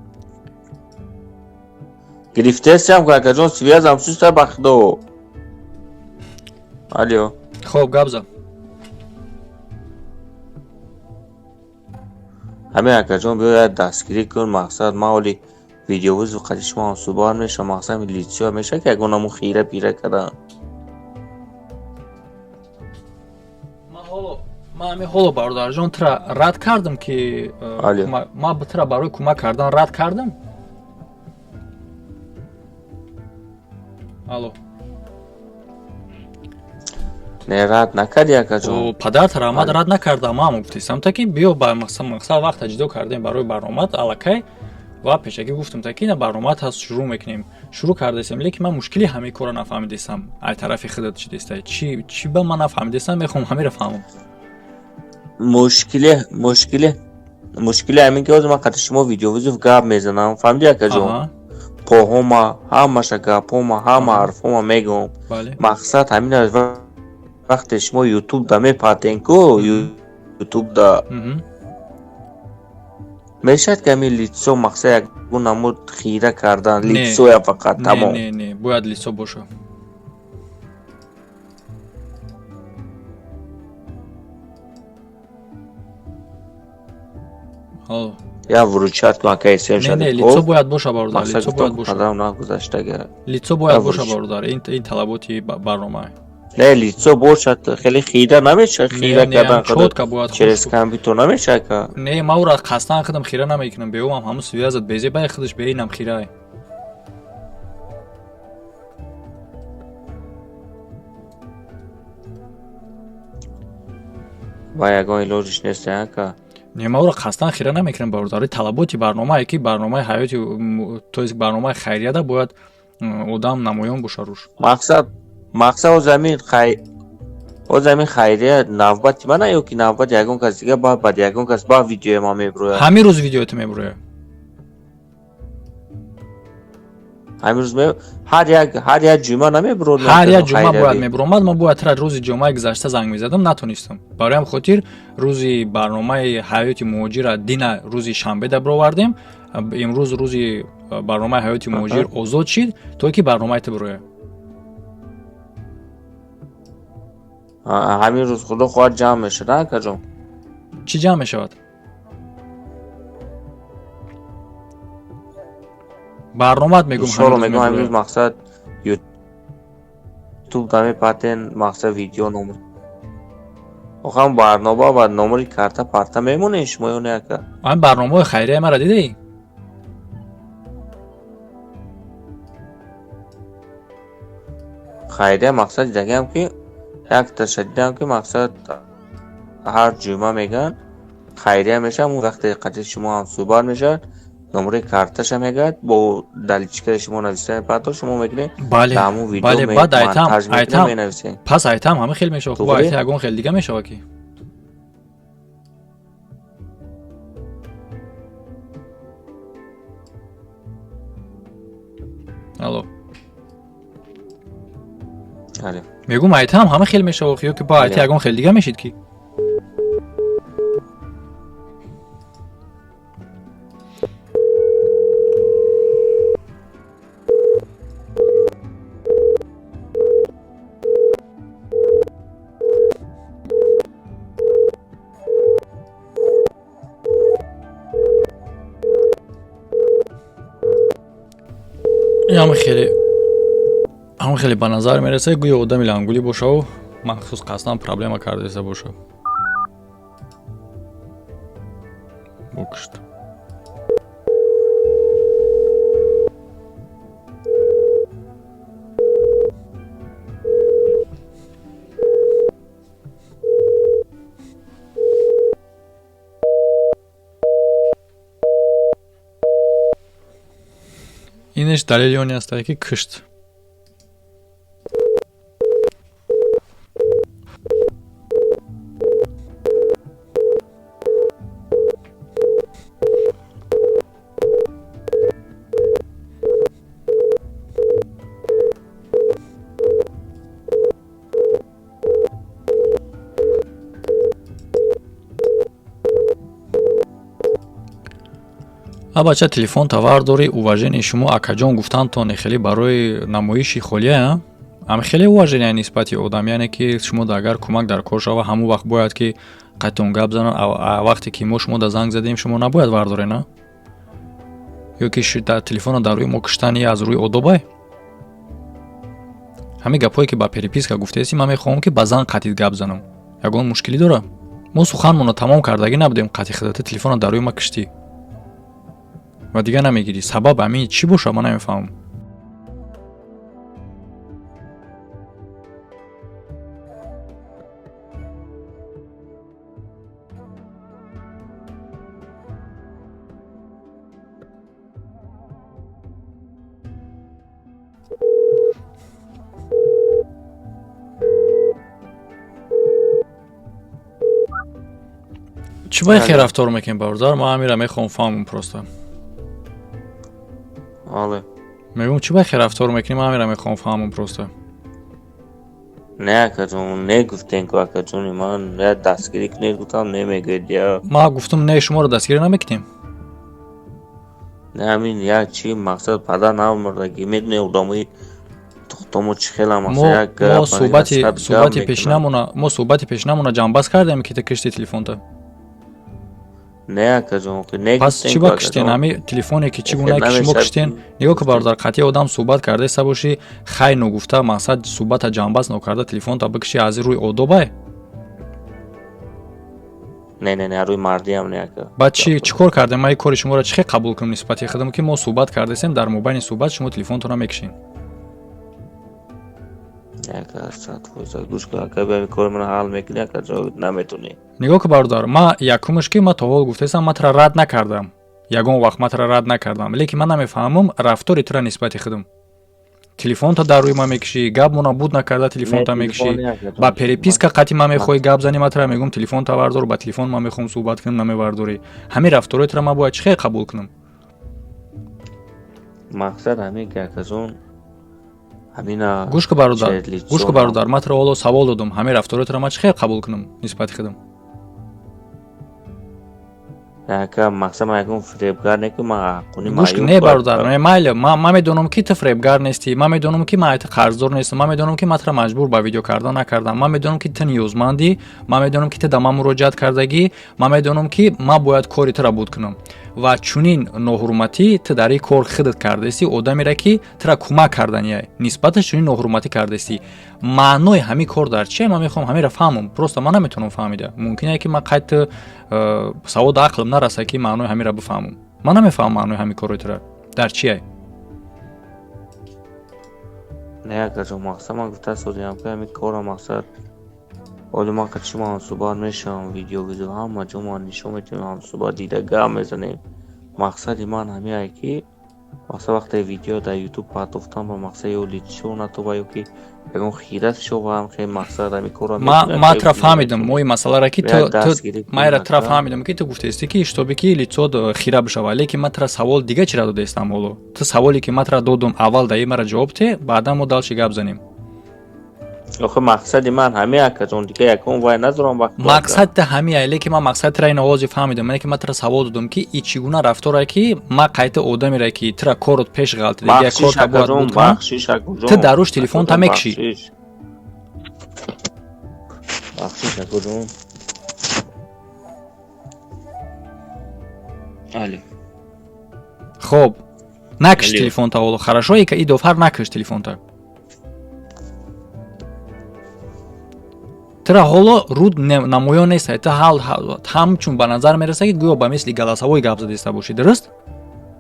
Гирифтесиам, акаҷон, связам суста, ба худо. Алё. Хоб, гап зан. Ҳамин, акаҷон, биё, як дастгирӣ кун. Мақсад, ман оли видеовызов қади шумо ҳам суҳбат мешавам. Мақсад, лицо меша ки ягон намун хира пира кардан. Ман ҳамин ҳоло, бародарҷон, тура рад кардам ки Алё. Ман тура барои кӯмак кардан рад кардам. Алло. Не, рад накарди, акаҷон. Падарат раҳмат, рад накардам. Ман гуфтисам та ки биё, ба мақсад вақта ҷудо кардем барои барномад аллакай ва пешакӣ гуфтам та ки ина барномад ҳаст, шурӯъ мекунем, шурӯъ кардесем, лекин ман мушкили ҳамаи корро нафаҳмидесам. Ай тарафи худат чӣ дестай, чӣ ба ман нафаҳмидесам, мехоҳам ҳамеро фаҳмам. Мушкили ҳамин ки ҳозир ман қати шумо видеовызов гап мезанам, фаҳмиди, акаҷон? Поҳома, ҳамаша гапҳома, ҳама ҳарфҳома мегӯм. Мақсад ҳамин аст, вақте шумо ютубда мепартен ку, ютубда мешавад ки ҳамин лицо, мақсад, ягон намуд хира кардан лицоя фақат, тамом. Не, не, бояд лицо боша. Я выручать кун, ака эсем. Не, не, лицо бояд боша, бародар, лицо бояд боша. Падарам нагузаштага. Лицо бояд боша, бародар, ин талаботи барнома. Не, лицо бошад, хеле хира намешавад, хира кардан чётко бояд. Через компьютер намешавад ка? Не, ман ӯра қасдан худам хира намекунам, беумам ҳамун связат безебай худаш беинам хирай. Ва ягон илоҷиш нест, ака? Не, ман ӯро қасдан хира намекунам, бародари. Талаботи барномае ки барномаи ҳаёти, то есть барномаи хайрияда бояд одам намоён боша руш. Мақсад, ҳозир ҳамин хайрия навбати мана ё ки навбати ягон кас дига, баъд ягон кас ба видеои ман мебурояд? Ҳамин рӯз видеоето мебурояд. Ҳамин рӯз? Ҳар як ҷумъа намебурод? Ҳар як ҷумъа бояд мебуромад. Ман бояд тра рӯзи ҷумъаи гузашта занг мезадам, натонистам. Барои ҳам хотир рӯзи барномаи ҳаёти муҳоҷира дина рӯзи шанбеда бировардем. Имрӯз рӯзи барномаи ҳаёти муҳоҷир озод шид, то ки барномаи ту бирояд. Ҳамин рӯз, худо хоҳад, ҷамъ мешавад, акаҷон? Чӣ ҷамъ мешавад? Барномаат мегум. Мегум, ҳамин рӯз, мақсад, ютуб дамепатен, мақсад, видео номер охам барнома ва номери карта парта мемонед шумо ё не, ака? Ҳамин барномаҳои хайрияи маро дидаӣ? Хайрия, мақсад, дидагиам ки якташа дидам ки, мақсад, ҳар ҷумъа мегӯянд хайрия мешавад, вақте қати шумо ҳам суҳбат мешавад, номери карташа мегӯяд, бо даличкаи шумо нависта мепартод, шумо мекунед. Бале, бале, баъд айтам, айтам менависед. Пас айтам ҳама хел мешавад, хуб, айта ягон хел дига мешавад ки. Алло. Мегум, айтам ҳама хел мешавад ё ки ба айта ягон хел дига мешид ки? Ҳам хеле ба назар мерасад, гӯё одами лангулӣ бошаву махсус қасдан проблема кардаиста боша. Букушт. Инеш далели оне астае ки кушт. А бача, телефон тавар дори. Уважение шумо, акаҷон, гуфтантон хеле барои намоиши холия, ам хеле уважение нисбати одам, яъне ки шумо агар кӯмак дар кор шава, ҳамон вақт бояд ки қайтон гап зананд. Вақте ки мо шумо да занг задем, шумо набояд вардорен, а ё ки телефона дар рӯи мо киштани аз рӯи одобай? Ҳамин гапҳое ки ба переписка гуфтаеси, ман мехоҳам ки ба зан қатъи гап занам. Ягон мушкилӣ дора? Мо суханмонро тамом кардагӣ набудем, қатъи худата телефона дар рӯи ма киштӣ ва дигар намегирӣ. Сабаб ҳамин чӣ боша, ман намефаҳмам. Чӣ бай хел рафтор мекунем, бародар? Ман ҳамира мехоҳам фаҳмам просто. Мегӯм, чӣ бай хел рафтор мекунем, ман ҳамира мехоҳам фаҳмам просто. Не, акаҷон, не гуфтем ку, акаҷони ман, я дастгирӣ кунед гуфтам, не мегӯед я. Ман гуфтам, не, шуморо дастгирӣ намекунем. Не, ҳамин як чи мақсад падар намурдаги, медуни одамои тухтомо чӣ хела. Мо суҳбати пешинамона, мо суҳбати пешинамона ҷамъбаст кардем, ки ту кишти телефонта. Не, акаҷон, не. Пас чӣ ба киштен ҳами телефоне, ки чӣ гуна ки шумо киштен? Нигоҳ ку, бародар, қатъи одам суҳбат кардаеста бошӣ, хай ногуфта, мақсад суҳбата ҷамъбаст нокарда телефонта бикишӣ, аз рӯи одобай? Не, не, не, рӯи мардиам не, ака. Баъд чӣ чӣ кор кардем? Ман кори шуморо чӣ хел қабул кунам нисбати худам, ки мо суҳбат кардасем, дар мобайни суҳбат шумо телефонтонро мекишен? Гӯш кун, ака, биёми кори маро ҳал мекунӣ, ака, наметонӣ. Нигоҳ ку, бародар, ман якумш ки ман то ҳол гуфтаистам, ман тура рад накардам, ягон вақт ман тура рад накардам, лекин ман намефаҳмам рафтори тура нисбати худам. Телефонта дар рӯи ман мекишӣ, гапмона буд накарда телефонта мекишӣ, ба переписка қатъи ман мехоҳӣ гап занӣ, ман тура мегӯм, телефонта вардор, ба телефон ман мехоҳам суҳбат кунам, намевардорӣ. Ҳамин рафторои тура ман бояд чӣ хел қабул кунам? Мақсад ҳамин ки, акаҷон, ҳамина. Гӯш ку, бародар, гӯш ку, бародар, ман туро ҳоло савол додам: ҳамин рафторои тура ман чӣ хел қабул кунам нисбати худам? Ака, мақсад ман ягон фиребгар не ки ман ҳаққони. Гӯш, не, бародар, не, майли, ман медонам, ки ту фиребгар нестӣ, ман медонам, ки ман ту қарздор нестам, ман медонам, ки ман тура маҷбур ба видео кардан накардам, ман медонам, ки ту ниёзмандӣ, ман медонам, ки ту да ман муроҷиат кардагӣ, ман медонам, ки ман бояд кори тура буд кунам. Ва чунин ноҳурматӣ ту дар ин кор худат кардаистӣ, одамере ки тура кӯмак кардания, нисбаташ чунин ноҳурматӣ кардаистӣ. Маънои ҳамин кор дар чие? Ман мехоҳам ҳаминро фаҳмам просто, ман наметавонам фаҳмида. Мумкине ки ман қайд саводу ақлам нараса, ки маънои ҳаминро бифаҳмам. Ман намефаҳмам маънои ҳамин корои тура дар чие. Не, акаҷон, мақсад ман гуфта содиам, ки ҳамин кора мақсад ҳоли ман қати шумо ҳамсӯҳбат мешавам, видео видео ҳама ҷо ман нишон медиҳем, ҳамсӯҳбат дида гап мезанем. Мақсади ман ҳамиае, ки мақсад вақте видео дар ютуб партофтам, ба мақсад ё лицо натоба, ё ки ягон хират шовам, хе мақсад ҳами кора. Ман тура фаҳмидам, мои масъаларо ки майра тура фаҳмидам, ки ту гуфтаисти, ки чтобы ки лицо хира бишава, лекин ман тура савол дига чира додаистам ҳоло. Ту саволе ки ман тура додум, аввал даи мара ҷавоб те, баъдан мо дальше гап занем. Охи, мақсади ман ҳамин, акаҷон, дига ягон вай надорам вақт. Мақсад ҳамия, лекин ман мақсад тира ин овози фаҳмидам, лекин ман тира савол додам, ки и чӣ гуна рафторе, ки ман қайта одамере, ки тира корот пеш ғалтида, кор бояд буд кунам, ту дар рӯш телефонта мекушӣ. Бахшиш, акаҷон. Али. Хоб, накиш телефонта ҳоло, хорошо, и дофар накиш телефонта. Тура ҳоло руд намоён нест, ту ҳамчун ба назар мераса, ки гӯё ба мисли голосовой гап задиста бошӣ, дуруст?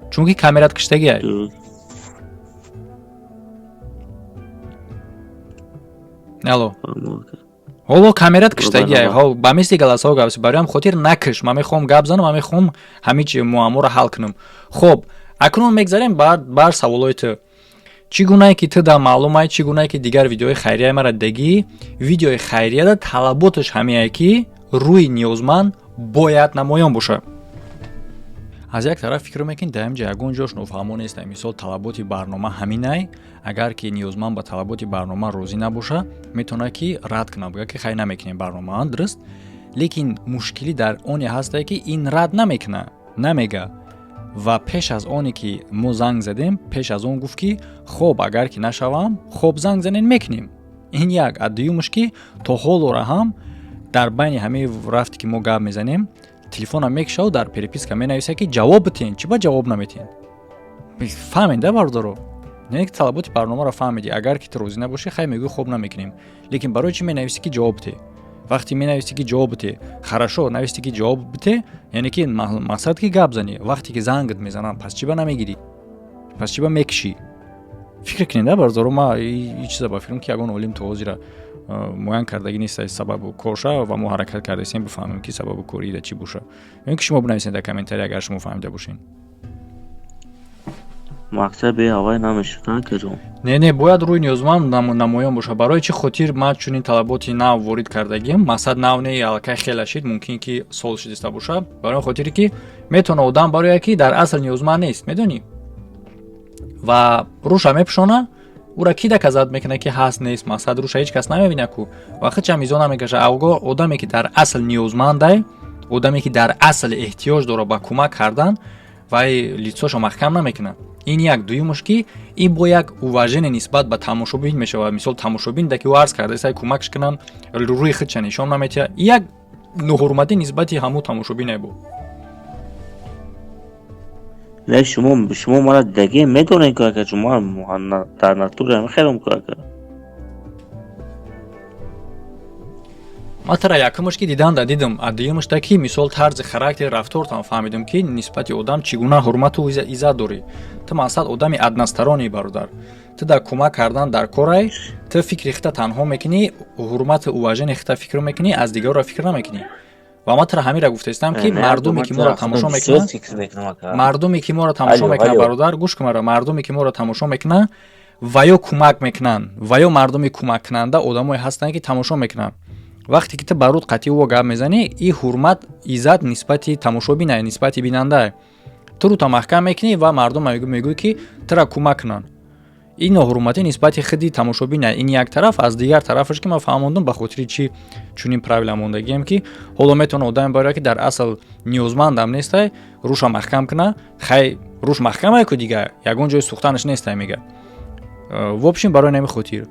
Чунки камерат киштагиай. Алло, ҳоло камерат киштагиай, ба мисли голосовой гап, барои хотир накиш. Ман мехоҳам гап занам, ман мехоҳам ҳамин чи муамморо ҳал кунам. Хоб, акнун мегзарем бар саволои ту. Чӣ гунае ки ту да маълумай, чӣ гунае ки дигар видеои хайрияи мара дагӣ, видеои хайрияда талаботаш ҳамияе, ки рӯи ниёзманд бояд намоён бошад. Аз як тараф фикр мекунӣ, дар ҳамин ҷо ягон ҷош нофаҳмо нест. Мисол, талаботи барнома ҳаминай, агар ки ниёзманд ба талаботи барнома розӣ набоша, метавонад ки рад кунад, бигӯяд, ки хай, намекунем барнома, дуруст? Лекин мушкилӣ дар оне ҳастае, ки ин рад намекунад, намега. Ва пеш аз оне ки мо занг задем, пеш аз он гуфт, ки хоб, агар ки нашавам, хоб, занг занен, мекунем. Ин як. А дуюмаш, ки то ҳолора ҳам дар байни ҳамаи рафте ки мо гап мезанем, телефонам мекушаву дар переписка менависа, ки ҷавоб битен, чӣ ба ҷавоб наметен? Фаҳмед, да, бародаро? Не, ки талаботи барномаро фаҳмидӣ. Агар ки ту розӣ набошӣ, хай, мегӯӣ, хоб, намекунем, лекин барои чӣ менависӣ, ки ҷавоб бите? Вақте менависӣ, ки ҷавоб бите, хорошо, нависӣ, ки ҷавоб бите, яъне ки мақсад ки гап занӣ. Вақте ки зангат мезанам, пас чӣ ба намегирӣ, пас чӣ ба мекушӣ? Фикр кунед, да, бародаро. Ма и чиза ба фикрам, ки ягон олим то ҳозира муайян кардагӣ нест сабабу корша, ва мо ҳаракат кардастем бифаҳмем, ки сабабу кори ида чӣ боша. Ё ки шумо бинависед дар комментария, агар шумо фаҳмида бошед. Мақсад беҳавай намешуд, акаҷон. Не, бояд рӯи ниёзманд намоён бошад. Барои чӣ хотир ман чунин талаботи нав ворид кардагим? Мақсад нав не, аллакай хела шид, мумкин ки сол шидиста бошад. Барои он хотире ки метавона одам барояд, ки дар асл ниёзманд нест, медонӣ, ва рӯша мепӯшона. Ӯра ки доказать мекунад, ки ҳаст, нест? Мақсад, рӯша ҳеҷ кас намебинад ку ва худшам изо намекашад. Авго одаме ки дар асл ниёзмандай, одаме ки дар асл эҳтиёҷ дорад ба кӯмак кардан, вай лицо шо маҳкам намекунад. Ин як. Дуюмаш, ки ин бо як уважение нисбат ба тамошобин мешавад. Мисол, тамошобин да ки ӯ арз карда, сай кӯмакш кунанд, рӯи худша нишон наметиҳад, як ноҳурматӣ нисбати ҳамун тамошобине буд. Не, шумо мара дидагӣ медонед ку, акаҷон, ман дар натура мехелам ку, ака. Ман тара якумаш ки дидан да дидам, а дуюмаш да ки, мисол, тарзи характер, рафтортам фаҳмидам, ки нисбати одам чӣ гуна ҳурмату иззат дорӣ. Ту мақсад одами односторонний, бародар. Ту дар кӯмак кардан дар корай, ту фикри хита танҳо мекунӣ, ҳурмату уважение хита фикр мекунӣ, аз дигарро фикр намекунӣ. Ва ман тара ҳамира гуфтаистам, ки мардуме ки моро тамошо мекунад, мардуме ки моро тамошо мекунад, бародар, гӯш кун мара, мардуме ки моро тамошо мекунад ва ё кӯмак мекунанд, ва ё мардуми кӯмаккунанда одамое ҳастанд, ки тамошо мекунанд. Вақте ки ту ба руд қатъи ӯ гап мезанӣ, и ҳурмат, иззат нисбати тамошобинае, нисбати бинандае. Ту рута маҳкам мекунӣ ва мардум мегӯӣ, ки тура кӯмак кунанд. Ин ноҳурматӣ нисбати худи тамошобина. Ин як тараф. Аз дигар тарафаш, ки ман фаҳмондум, ба хотири чӣ чунин правила мондагием, ки ҳоло метавона одаме барояд, ки дар асл ниёзмандам нестай, рӯша маҳкам куна. Хай, рӯш маҳкамае ку, дига ягон ҷои сӯхтанаш нестай, мега. В общем, барои нами хотир.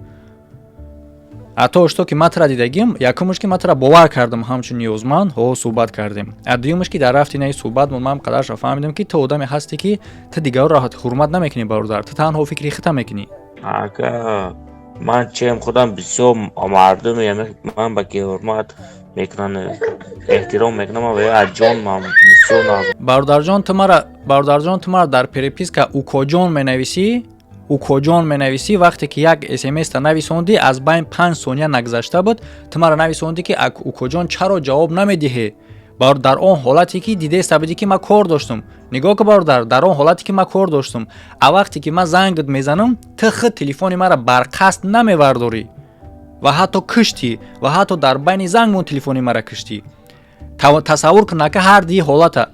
А то что ки ман тара дидагим, якумаш, ки ман тара бовар кардам ҳамчун ниёзманд, ҳо, суҳбат кардем. А дуюмаш, ки дар рафти наи суҳбат ман қадарша фаҳмидам, ки ту одаме ҳастӣ, ки ту дигарро ҳурмат намекунӣ, бародар, ту танҳо фикри хита мекунӣ. Ака, ман чем худам бисёр мардуме, ман ба ки ҳурмат мекунанд, эҳтиром мекунам, ва аз ҷон ман бисёр. Бародарҷон, ту мара, бародарҷон, ту мара дар переписка укоҷон менависӣ, укоҷон менависӣ. Вақте ки як смста нависондӣ, аз байн 5 сония нагузашта буд, ту мара нависондӣ, ки укоҷон, чаро ҷавоб намедиҳӣ? Дар он ҳолате ки дидеста будӣ, ки ман кор доштум. Нигоҳ ку, бародар, дар он ҳолате ки ман кор доштум. А вақте ки ман зангат мезанам, ту худ телефони маро барқасд намевардорӣ ва ҳатто куштӣ, ва ҳатто дар байни зангмон телефони мара куштӣ. Тасаввур кун, ака, ҳар дии ҳолата.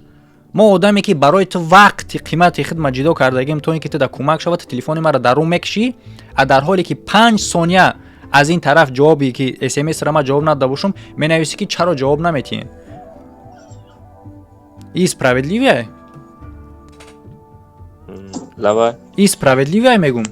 Мо одаме ки барои ту вақти қимати хидмат ҷидо кардагим, то ин ки ту да кӯмак шава, ту телефони маро дар рӯ мекушӣ, а дар ҳоле ки 5 сония аз ин тараф ҷавобе ки смсро ман ҷавоб надода бошам, менависӣ, ки чаро ҷавоб наметиҳем. И справедливое? Лава. И справедливое, мегум?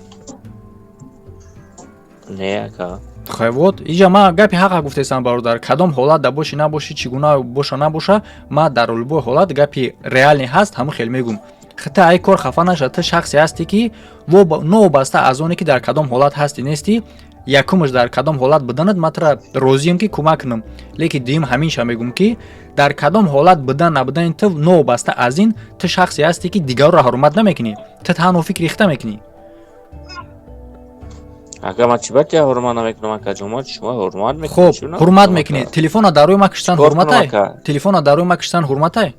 Не, ака. Хай, вот иҷа ман гапи ҳақа гуфтестам, бародар. Кадом ҳолат да бошӣ, набошӣ, чӣ гуна боша, набоша, ман дар любой ҳолат гапи реальный ҳаст, ҳамун хел мегум. Хита ай кор хафа наша. Ту шахсе ҳастӣ, ки новобаста аз оне ки дар кадом ҳолат ҳастӣ, нестӣ, якумаш, дар кадом ҳолат буданат, ман тура розием, ки кӯмак кунам, лекин дуюм, ҳаминша мегум, ки дар кадом ҳолат будан, набудани ту, новобаста аз ин, ту шахсе ҳастӣ, ки дигарро ҳурмат намекунӣ, ту танҳо фикри хита мекунӣ. Ака, ман чӣ ба тия ҳурмат намекунам, акаҷон? Ман шумо ҳурмат мекунам. Хоб, ҳурмат мекунӣ. Телефона дар рӯи ма киштан ҳурматай? Телефона дар рӯи ма киштан ҳурматай?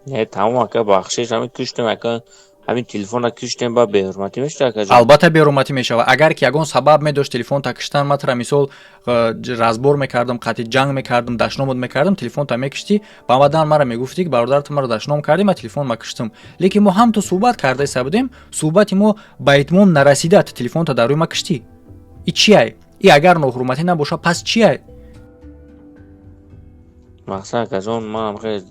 Не, тамом, ака, бахшиш, ҳамин киштем, ака, ҳамин телефона киштем, ба беҳурматӣ мешава, акаҷон? Албатта, беҳурматӣ мешава. Агар ки ягон сабаб медошт телефонта киштан, ман тура, мисол, разбор мекардам, қатъи ҷанг мекардам, дашномот мекардам, телефонта мекиштӣ, баъдан мара мегуфтӣ, ки бародар, ту мара дашном кардӣ, ман телефон ма киштам. Лекин мо ҳам ту суҳбат кардаиста будем, суҳбати мо ба итмом нарасида, ту телефонта дар рӯи ма киштӣ. И чиай и? Агар ноҳурматӣ набоша, пас чиай? Мақсад, акаҷон, манам хеле.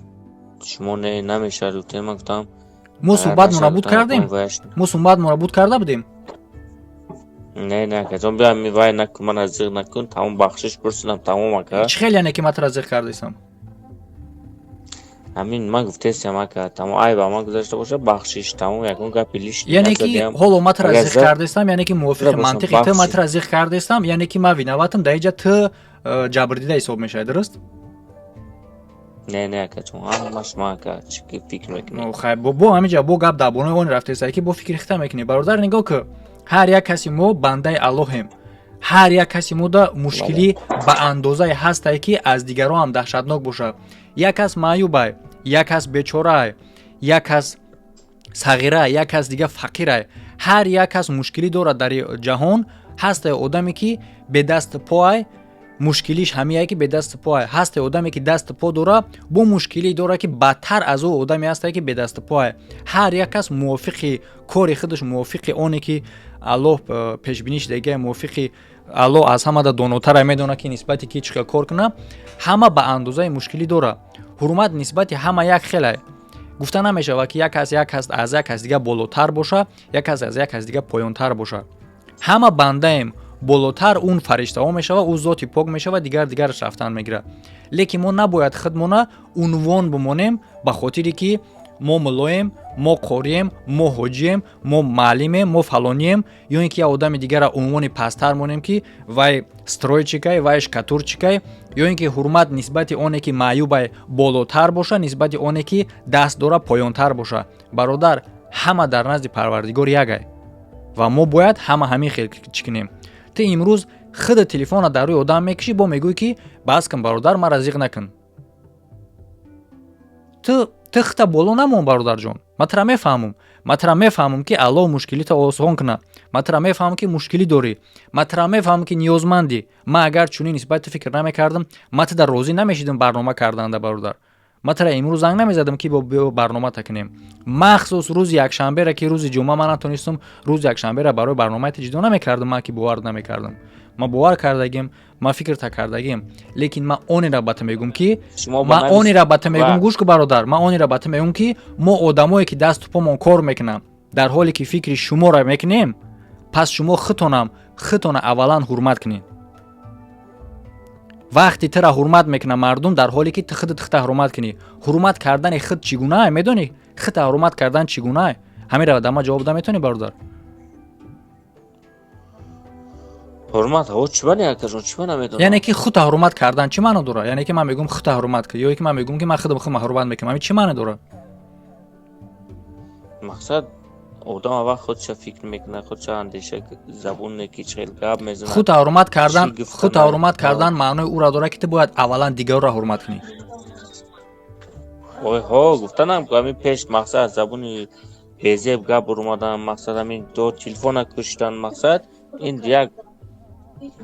Шумо не, намешавад, гуфтем, ман гуфтам. Мо Агар суҳбатмонро нашавад, буд гуфтам, кардем, ягон ваяш. Мо суҳбатмонро буд карда будем. Не, не, акаҷон, биё, ҳами вай накун, мана зиғ накун, тамом, бахшиш пурсидам, тамом, ака. Чӣ хел, яъне ки ман тура зиқ кардесам? Ҳамин ман гуфтестиам, ака, тамом, айб ба ман гузашта боша, бахшиш, тамом, ягон гапи лишний Яъне ки назадиам. ҳоло ман тура Агар зиқ кардестам, яъне ки мувофиқи Зада бошам, мантиқи ту ман бахшиш. тура зиқ кардестам, яъне ки ман виноватам дар инҷа, ту ҷабрдида ҳисоб мешавӣ, дуруст? Не, не, акаҷон, ҳамаш ман, ака, чӣ ки фикр мекунӣ? Ну, хай, бо ҳаминҷа бо гап дар бонои он рафтеста, ки бо фикри хита мекунӣ. Бародар, нигоҳ ки, ҳар як каси мо бандаи Аллоҳем. Ҳар як каси мо да мушкилӣ ба андозае ҳастае, ки аз дигарон ҳам даҳшатнок бошад. Як кас маъюбай, як кас бечораай, як кас сағирай, як кас дига фақирай. Ҳар як кас мушкилӣ дорад дар ҷаҳон. Ҳастае одаме, ки бедасту поай, мушкилиш ҳамияе, ки бедасту поай. Ҳастае одаме, ки дасту по дора, бо мушкилӣ дора, ки бадтар аз ӯ одаме ҳастае, ки бедасту поай. Ҳар як кас мувофиқи кори худаш, мувофиқи оне, ки Аллоҳ пешбинӣ шудагия, мувофиқи Аллоҳ аз ҳамада донотара медонад, ки нисбати ки чӣ хел кор кунад. Ҳама ба андозаи мушкилӣ дора. Ҳурмат нисбати ҳама як хелай. Гуфта намешавад, ки як кас як кас аз як кас дига болотар боша, як кас аз як кас дига поёнтар боша. Ҳама бандаем. Болотар он фариштаҳо мешавад, ӯ зоти пок мешавад, дигар дигараш рафтан мегирад. Лекин мо набояд худмона унвон бимонем, ба хотире ки мо муллоем, мо қорием, мо ҳоҷием, мо маълимем, мо фалонием, ё ин ки як одами дигара унвони пасттар монем, ки вай стройчикай, вай шкатурчикай, ё ин ки ҳурмат нисбати оне, ки маъюбай, болотар боша, нисбати оне, ки даст дора, поёнтар боша. Бародар, ҳама дар назди Парвардигор ягай ва мо бояд ҳама ҳамин хел чӣ кунем. Ту имрӯз худа телефона дар рӯи одам мекушӣ, бо мегӯӣ, ки бас кун, бародар, мара зиқ накун. Ту хита боло намон, бародарҷон. Ман тура мефаҳмам, ман тура мефаҳмам, ки Аллоҳ мушкилита осон кунад. Ман тура мефаҳмам, ки мушкилӣ дорӣ. Ман тура мефаҳмам, ки ниёзмандӣ. Ман агар чунин нисбати ту фикр намекардам, ман туда розӣ намешидам барнома карданда. Бародар, ман тура имрӯз занг намезадам, ки биё барнома кунем, махсус рӯзи якшанбера, ки рӯзи ҷумъа ман натонистам, рӯзи якшанбера барои барномаи ту ҷудо намекардам. Ман ки бовар намекардам, ман бовар кардагим, ман фикрта кардагим, лекин ман онеро ба ту мегӯм, ки Шумо ба ман онеро ба ту мегӯм. Гӯш ку, бародар, ман онеро ба ту мегӯм, ки мо одамое, ки дасту помон кор мекунам, дар ҳоле ки фикри шуморо мекунем, пас шумо худтонам худтона аввалан ҳурмат кунед. Вақте тура ҳурмат мекунад мардум, дар ҳоле ки ту худат худта ҳурмат кунӣ. Ҳурмат кардани худ чӣ гунаа, медонӣ? Худта ҳурмат кардан чӣ гунаа? Ҳаминро да ман ҷавоб да метавонӣ, бародар? Ҳурмат, ҳо, чӣ бани, акаҷон, чӣ ба намедонам. Яъне ки худта ҳурмат кардан чӣ маъно дорад? Яъне ки ман мегӯм, худта ҳурмат кун, ё ки ман мегӯм, ки ман худам худма ҳурмат мекунам, ҳамин чӣ маъно дорад? Мақсад, одам аввал худша фикр мекунад, худша андеша, забоне ки чӣ хел гап мезанад. Худта ҳурмат кардан Чӣ гуфтан? Худта ҳурмат кардан маънои ӯро дорад, ки ту бояд аввалан дигарро ҳурмат кунӣ. Ой, ҳо, гуфтанам, ҳамин пеш, мақсад, аз забони безеб гап бурумадан, мақсад, ҳамин до телефона куштан, мақсад, ин як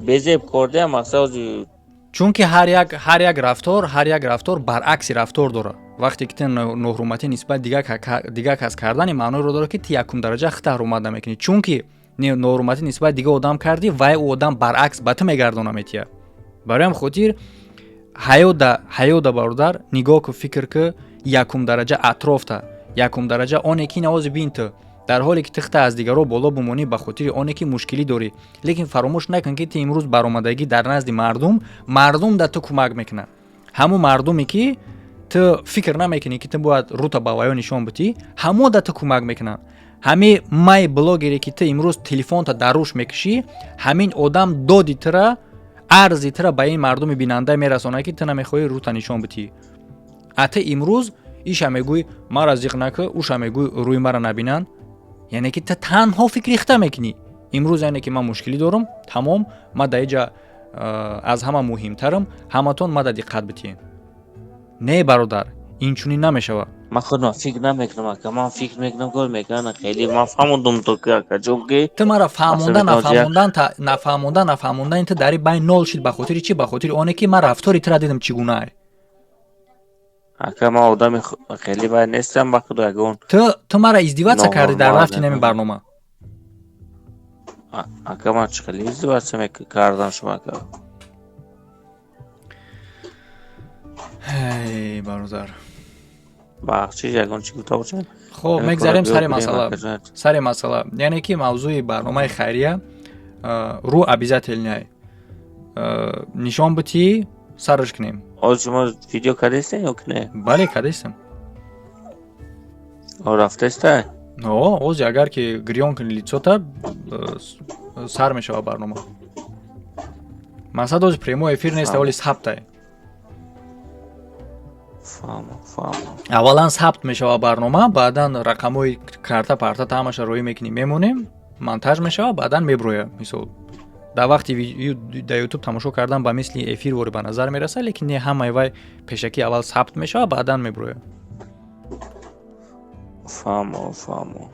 безеб кордеам, мақсад, ози. Чунки ҳар як рафтор баръакси рафтор дорад. Вақте ки ту ноҳурматӣ нисбат дигар кас кардани, маъноеро дорад, ки ту якум дараҷа худта ҳурмат намекунӣ, чунки ноҳурматӣ нисбат дигар одам кардӣ, вай ӯ одам баръакс ба ту мегардона метиҳад. Барои ҳам хотир ҳаёда, бародар, нигоҳ ку, фикр ку, якум дараҷа атрофта, якум дараҷа оне, ки навози бин. Ту дар ҳоле ки ту худта аз дигарро боло бимонӣ, ба хотири оне, ки мушкилӣ дорӣ, лекин фаромӯш накун, ки ту имрӯз баромадагӣ дар назди мардум, мардум да ту кӯмак мекунад. Ҳамун мардуме, ки ту фикр намекунӣ, ки ту бояд рӯта ба ваё нишон битӣ, ҳамон да ту кӯмак мекунанд. Ҳами май блогере, ки ту имрӯз телефонта дар рӯш мекушӣ, ҳамин одам доди тура, арзи тура ба ин мардуми бинанда мерасонад, ки ту намехоҳӣ рӯта нишон битӣ. А ту имрӯз иша мегӯй, мара зиқ накӯ, уша мегӯй, рӯи мара набинанд. Яъне ки ту танҳо фикри хита мекунӣ имрӯз. Яъне ки ман мушкилӣ дорам, тамом, ман дар иҷа аз ҳама муҳимтарам, ҳаматон мада диққат битиҳед. Не, бародар, инчунин намешавад. Ман худам фикр намекунам, ака, ман фикр мекунам, кор мекунам, хеле ман фаҳмондум то ки, акаҷон, ки Ту мара фаҳмонда Мақсад метавонад як- нафаҳмондан, нафаҳмондани ту дар байн нол шид. Ба хотири чӣ? Ба хотири оне, ки ман рафтори тура дидам, чӣ гунае. Ака, ман одами хеле вай нестам, ба худо, ягон Ту мара издеваться кардӣ дар Нормал, рафти нами барнома. Ака, ман чӣ хеле издеваться кардам шумо, ака? Ҳей, бародар. Бахшиш, ягон чӣ гуфта бошед. Хоб, мегзарем сари масъала, сари масъала. Яъне ки мавзӯи барномаи хайрия рӯ обязательный нишон битӣ, сарш кунем. Ҳозир шумо видео кардастен ё ки не? Бале, кардастем. Рафтаста? О, ҳозир агар ки гирён кунӣ лицота, сар мешава барнома. Мақсад, ҳозир прямой эфир нест, аввали сабтай. Аввалан сабт мешава барнома, баъдан рақамҳои карта парта ҳамаша роӣ мекунӣ, мемонем, монтаж мешава, баъдан меброя. Мисол, дар вақти дар Ютуб тамошо кардан ба мисли эфир вори ба назар мерасад, лекин не, ҳамаи вай пешакӣ аввал сабт мешава, баъдан меброя. Фаҳмо, фаҳмо.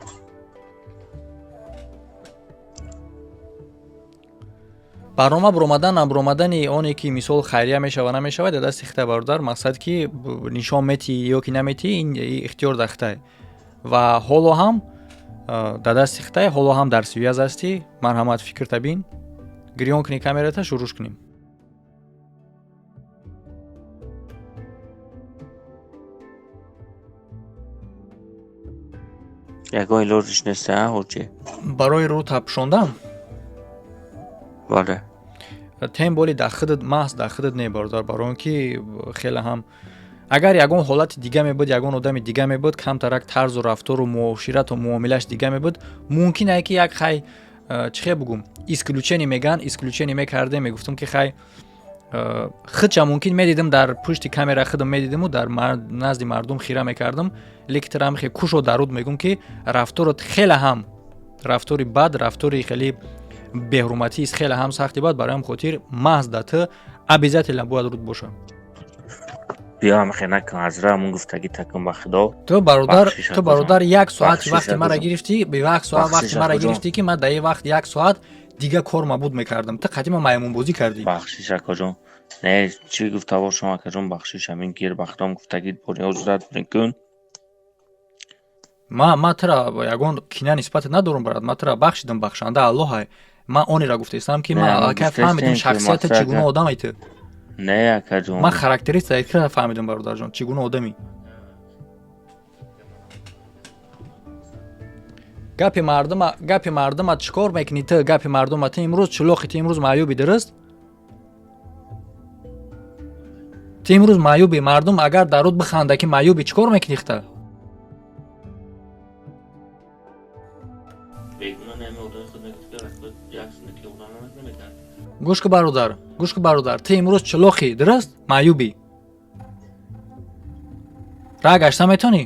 Барнома буромадан, набуромадани оне ки мисол хайрия мешава, намешава, дар дасти хитай, бародар. Мақсад ки нишон метиҳӣ ё ки наметиҳӣ, ин ихтиёр дар хитай ва ҳоло ҳам дар дасти хитай, ҳоло ҳам дар связь ҳастӣ. Марҳамат, фикрта бин, гирён кунӣ камерата, шурӯъш кунем. Ягон илоҷиш нест, ҳоҷи? Барои рӯ пӯшондан? Бале. Тем более дар худат, маҳз дар худат не, бародар, барои он ки хеле ҳам агар ягон ҳолати дига мебуд, ягон одами дига мебуд, камтарак тарзу рафтору муоширату муомилаш дига мебуд, мумкин ае ки як хай, чӣ хел бугум, исключение меган, исключение мекардем, мегуфтум ки хай, худша мумкин медидим, дар пушти камера худам медидиму дар назди мардум хира мекардам, лекин тирам хе кушо даруд мегум ки рафторот хеле ҳам рафтори бад, рафтори хеле беҳурматист, хеле ҳам сахти бад. Барои ҳам хотир маҳз да ту обязательно бояд руд боша. Биё, ҳамахе накун, азра ҳамун гуфтагӣ такун, ба худо. Ту, бародар, ту, бародар, як соат вақти мара гирифтӣ, як соат вақти мара гирифтӣ, ки ман дар ин вақт як соат дига кор мабуд мекардам. Ту қатима маймунбозӣ кардӣ. Бахшиш, акаҷон. Не, чӣ гуфта бошам, акаҷон, бахшиш, ҳамин гир, ба худом гуфтагӣ бори ҳозират кун. Ма тура ягон кина нисбате надорам, брат. Ма тура бахшидам, бахшанда Аллоҳай. Ман онеро гуфтаистам, ки ман аллакай фаҳмидам шахсията, чӣ гуна одамай ту. Не, акаҷон. Ман характеристика фаҳмидам, бародарҷон, чӣ гуна одамӣ. Гапи мардума, гапи мардума чӣ кор мекунӣ ту? Гапи мардума, ту имрӯз чулоқи, ту имрӯз маъюби, дуруст? Ту имрӯз маъюби. Мардум агар дар руд биханда, ки маъюби, чӣ кор мекунӣ хта? Гӯш ку, бародар, гӯш ку, бародар, ту имрӯз чулоқӣ, дуруст? Маъюбӣ, раҳ гашта метонӣ?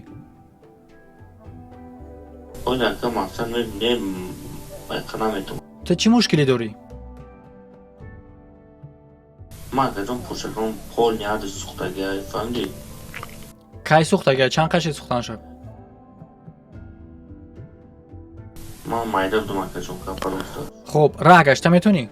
Ту чӣ мушкилӣ дорӣ? Кай сӯхтагия? Чанд қаши сӯхтанша? Хоб, раҳ гашта метонӣ?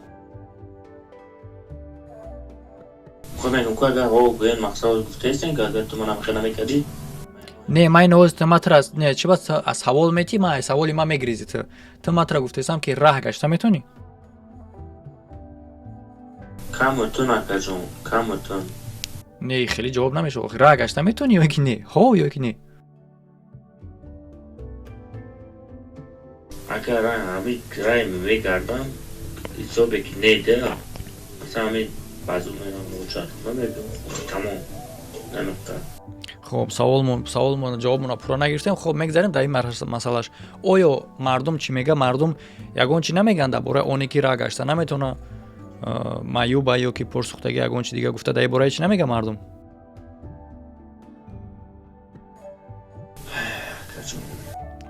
Не, ман ин ту матра не, чӣ бас аз савол метӣ, ман аз саволи ман мегирезӣ. Ту матра гуфтаистам, ки раҳ гашта метонӣ? Не, хеле ҷавоб намешава. Раҳ гашта метонӣ ё ки не? Ҳо ё ки не? Агар ҳамин рай мегардам, ҳисобе ки не да, масалан, ҳамин баъзу мерам муҳоҷиратхона, мебиём, тамом, намеқадр. Хоб, саволмон ҷавобмонро пурра нагирифтем. Хоб, мегзарем дар ин масъалаш. Оё мардум чӣ мега? Мардум ягон чӣ намегӯянд дар бораи оне ки раҳ гашта наметавона, маъюба ё ки пурсӯхтагӣ, ягон чи дига гуфта, дар ин бораи чӣ намега мардум?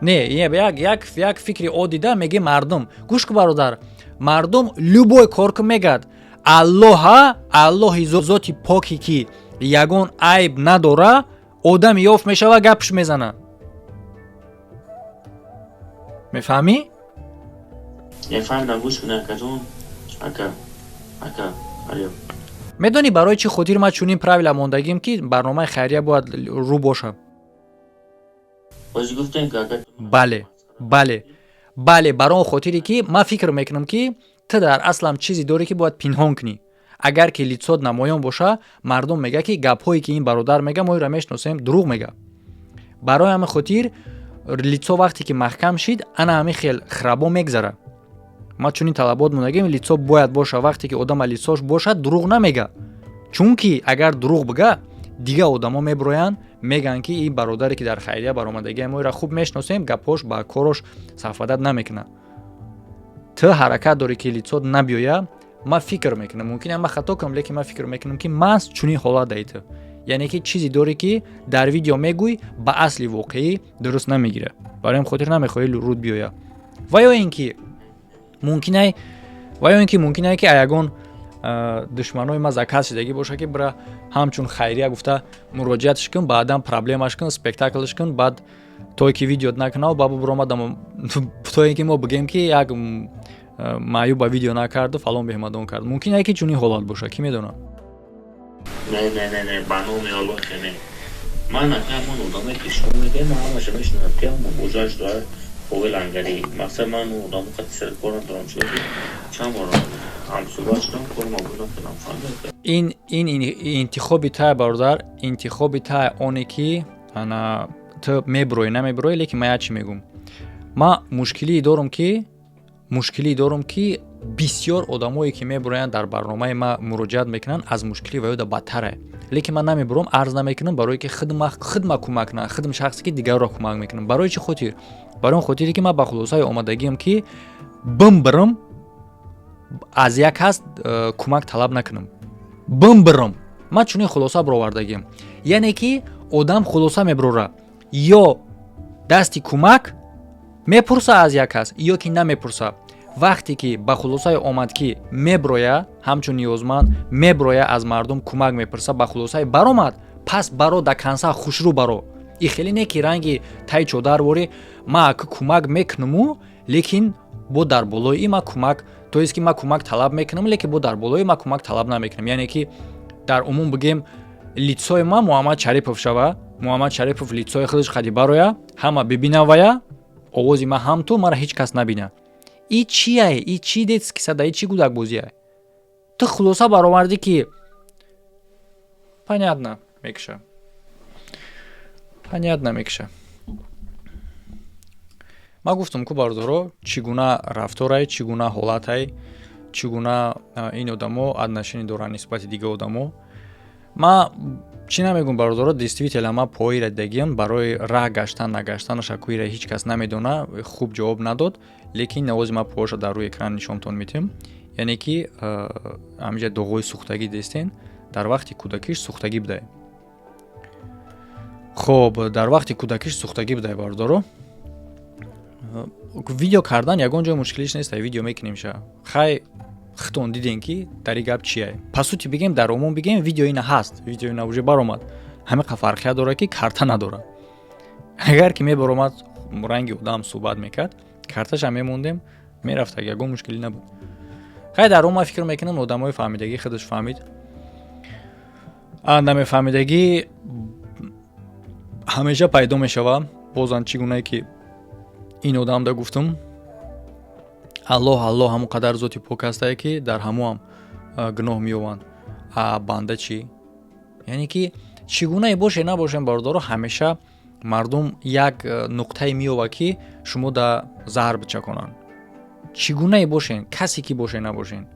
Не, як фикри оддида меги мардум. Гӯш ку, бародар, мардум любой кор ку мегӯяд. Аллоҳа, Аллоҳи зоти поке, ки ягон айб надора, одам ёфт мешава, гапш мезана, мефаҳмӣ? Мефаҳмидам. Гӯш кун, акаҷон, ака, ака, алё. Медонӣ, барои чӣ хотир ман чунин правила мондагим, ки барномаи хайрия бояд рӯ боша? Ҳозир гуфтем, ки агар Бале, бале, бале, бар он хотире ки ман фикр мекунам, ки ту дар аслам чизе дорӣ, ки бояд пинҳон кунӣ. Агар ки лицот намоён боша, мардум мега, ки гапҳое, ки ин бародар мега, мо инро мешиносем, дурӯғ мега. Барои ҳамин хотир лицо вақте ки маҳкам шид, ана ҳамин хел храбо мегзара. Ма чунин талабот мондагим: лицо бояд боша. Вақте ки одама лицош бошад, дурӯғ намега, чунки агар дурӯғ бига, дигар одамо мебироянд, мегӯянд, ки ин бародаре, ки дар хайрия баромадагия, мо иро хуб мешиносем, гапҳош ба корош совпадать намекунад. Ту ҳаракат дорӣ, ки лицот набиёя. Ман фикр мекунам, мумкин ман хато кунам, лекин ман фикр мекунам, ки маҳз чунин ҳолат даи ту, яъне ки чизе дорӣ, ки дар видео мегӯй, ба асли воқеӣ дуруст намегирад. Барои ин хотир намехоҳӣ руд биёя. Ва ё ин ки мумкинае, ки ягон душманои ма заказ шидагӣ боша, ки бира, ҳамчун хайрия гуфта муроҷиатш кун, баъдан проблемаш кун, спектаклш кун, баъд то ки видео накунав, ба буромадам, то ин ки мо бигем, ки як маъюб ба видео накарду, фалон беҳмадон кард. Мумкин ки чунин ҳолат боша, кӣ медонад? Не, не, не, не, ба номи Аллоҳ, не. Ман ака, ҳамон одаме, ки шумо мегӯед, ман ҳамаша мешиносам, ки ҳама божаш дорад, Повел Лангари. Мақсад, ман одамо қати сари кор надорам, чунки чанд бор ҳамсӯҳбат шудам, кор мабуд накардам, фаҳмид. Ин интихоби тай, бародар, интихоби тай, оне ки ана ту мебуроӣ, намебуроӣ. Лекин ман як чӣ мегӯм: ман мушкилӣ дорум, ки бисёр одамое, ки мебуроянд, дар барномаи ма муроҷиат мекунанд, аз мушкилӣ ва ёда бадтаре. Лекин ман намебурам, арз намекунам, барое ки худма кӯмак кунам, худм шахсе, ки дигарро кӯмак мекунам. Барои чӣ хотир? Барои он хотире, ки ман ба хулосае омадагиам, ки бимбирам, аз як кас кӯмак талаб накунам, бимбирам. Ман чунин хулоса баровардагиам, яъне ки одам хулоса мебарора: ё дасти кӯмак мепурса аз як кас, ё ки намепурса. Вақте ки ба хулосае омад, ки меброя, ҳамчун ниёзманд меброя, аз мардум кӯмак мепурса, ба хулосае баромад, пас баро, до конца хушрӯ баро. И хеле не, ки ранги тай чодар ворӣ, ма ака кӯмак мекунаму, лекин бо дар болои ма кӯмак, то есть ки ма кӯмак талаб мекунам, лекин бо дар болои ма кӯмак талаб намекунам. Яъне ки дар умум бигем, лицои ма Муҳаммад Шарипов шава, Муҳаммад Шарипов лицои худаш қади бароя, ҳама бибина вая, овози ма ҳам ту, мара ҳеҷ кас набина. И чияе? И чи детский сад, и чи кӯдакбозие? Ту хулоса баровардӣ, ки понятно мекуша, понятно мекуша. Ман гуфтам ку, бародаро, чӣ гуна рафторай, чӣ гуна ҳолатай, чӣ гуна ин одамо отношение доранд нисбати дигар одамо. Ман чӣ намегӯм, бародаро, действительно ман поира дидагиам. Барои раҳ гаштан нагаштанаша куира ҳеҷ кас намедона, хуб ҷавоб надод. Лекин навози ман поаша дар рӯи экран нишонтон медиҳам, яъне ки ҳаминҷа доғҳои сӯхтагӣ дестен, дар вақти кӯдакиш сӯхтагӣ будае. Хоб, дар вақти кӯдакиш сӯхтагӣ будае, бародаро. Видео кардан ягон ҷой мушкилиш нест, видео мекунем ша. Хай, хитон дидем, ки дар ин гап чие. По сути бигем, дар умум бигем, видео ина ҳаст, видео ина уже баромад. Ҳамин фарқият дорад, ки карта надорад. Агар ки мебаромад, ранги одам суҳбат мекард, карташа мемондем, мерафт, ягон мушкилӣ набуд. Хай, дар умум ман фикр мекунам, одамои фаҳмидагӣ худаш фаҳмид, намефаҳмидагӣ ҳамеша пайдо мешава. Бозан чӣ гунае ки ин одамда гуфтум, Аллоҳ, Аллоҳ ҳамон қадар зоти пок ҳастае, ки дар ҳамоам гуноҳ меёванд, а банда чӣ? Яъне ки чӣ гунае боше набошем, бародаро, ҳамеша мардум як нуқтае меёвад, ки шумо да заҳр бичаконанд. Чӣ гунае бошен, касе ки боше набошен,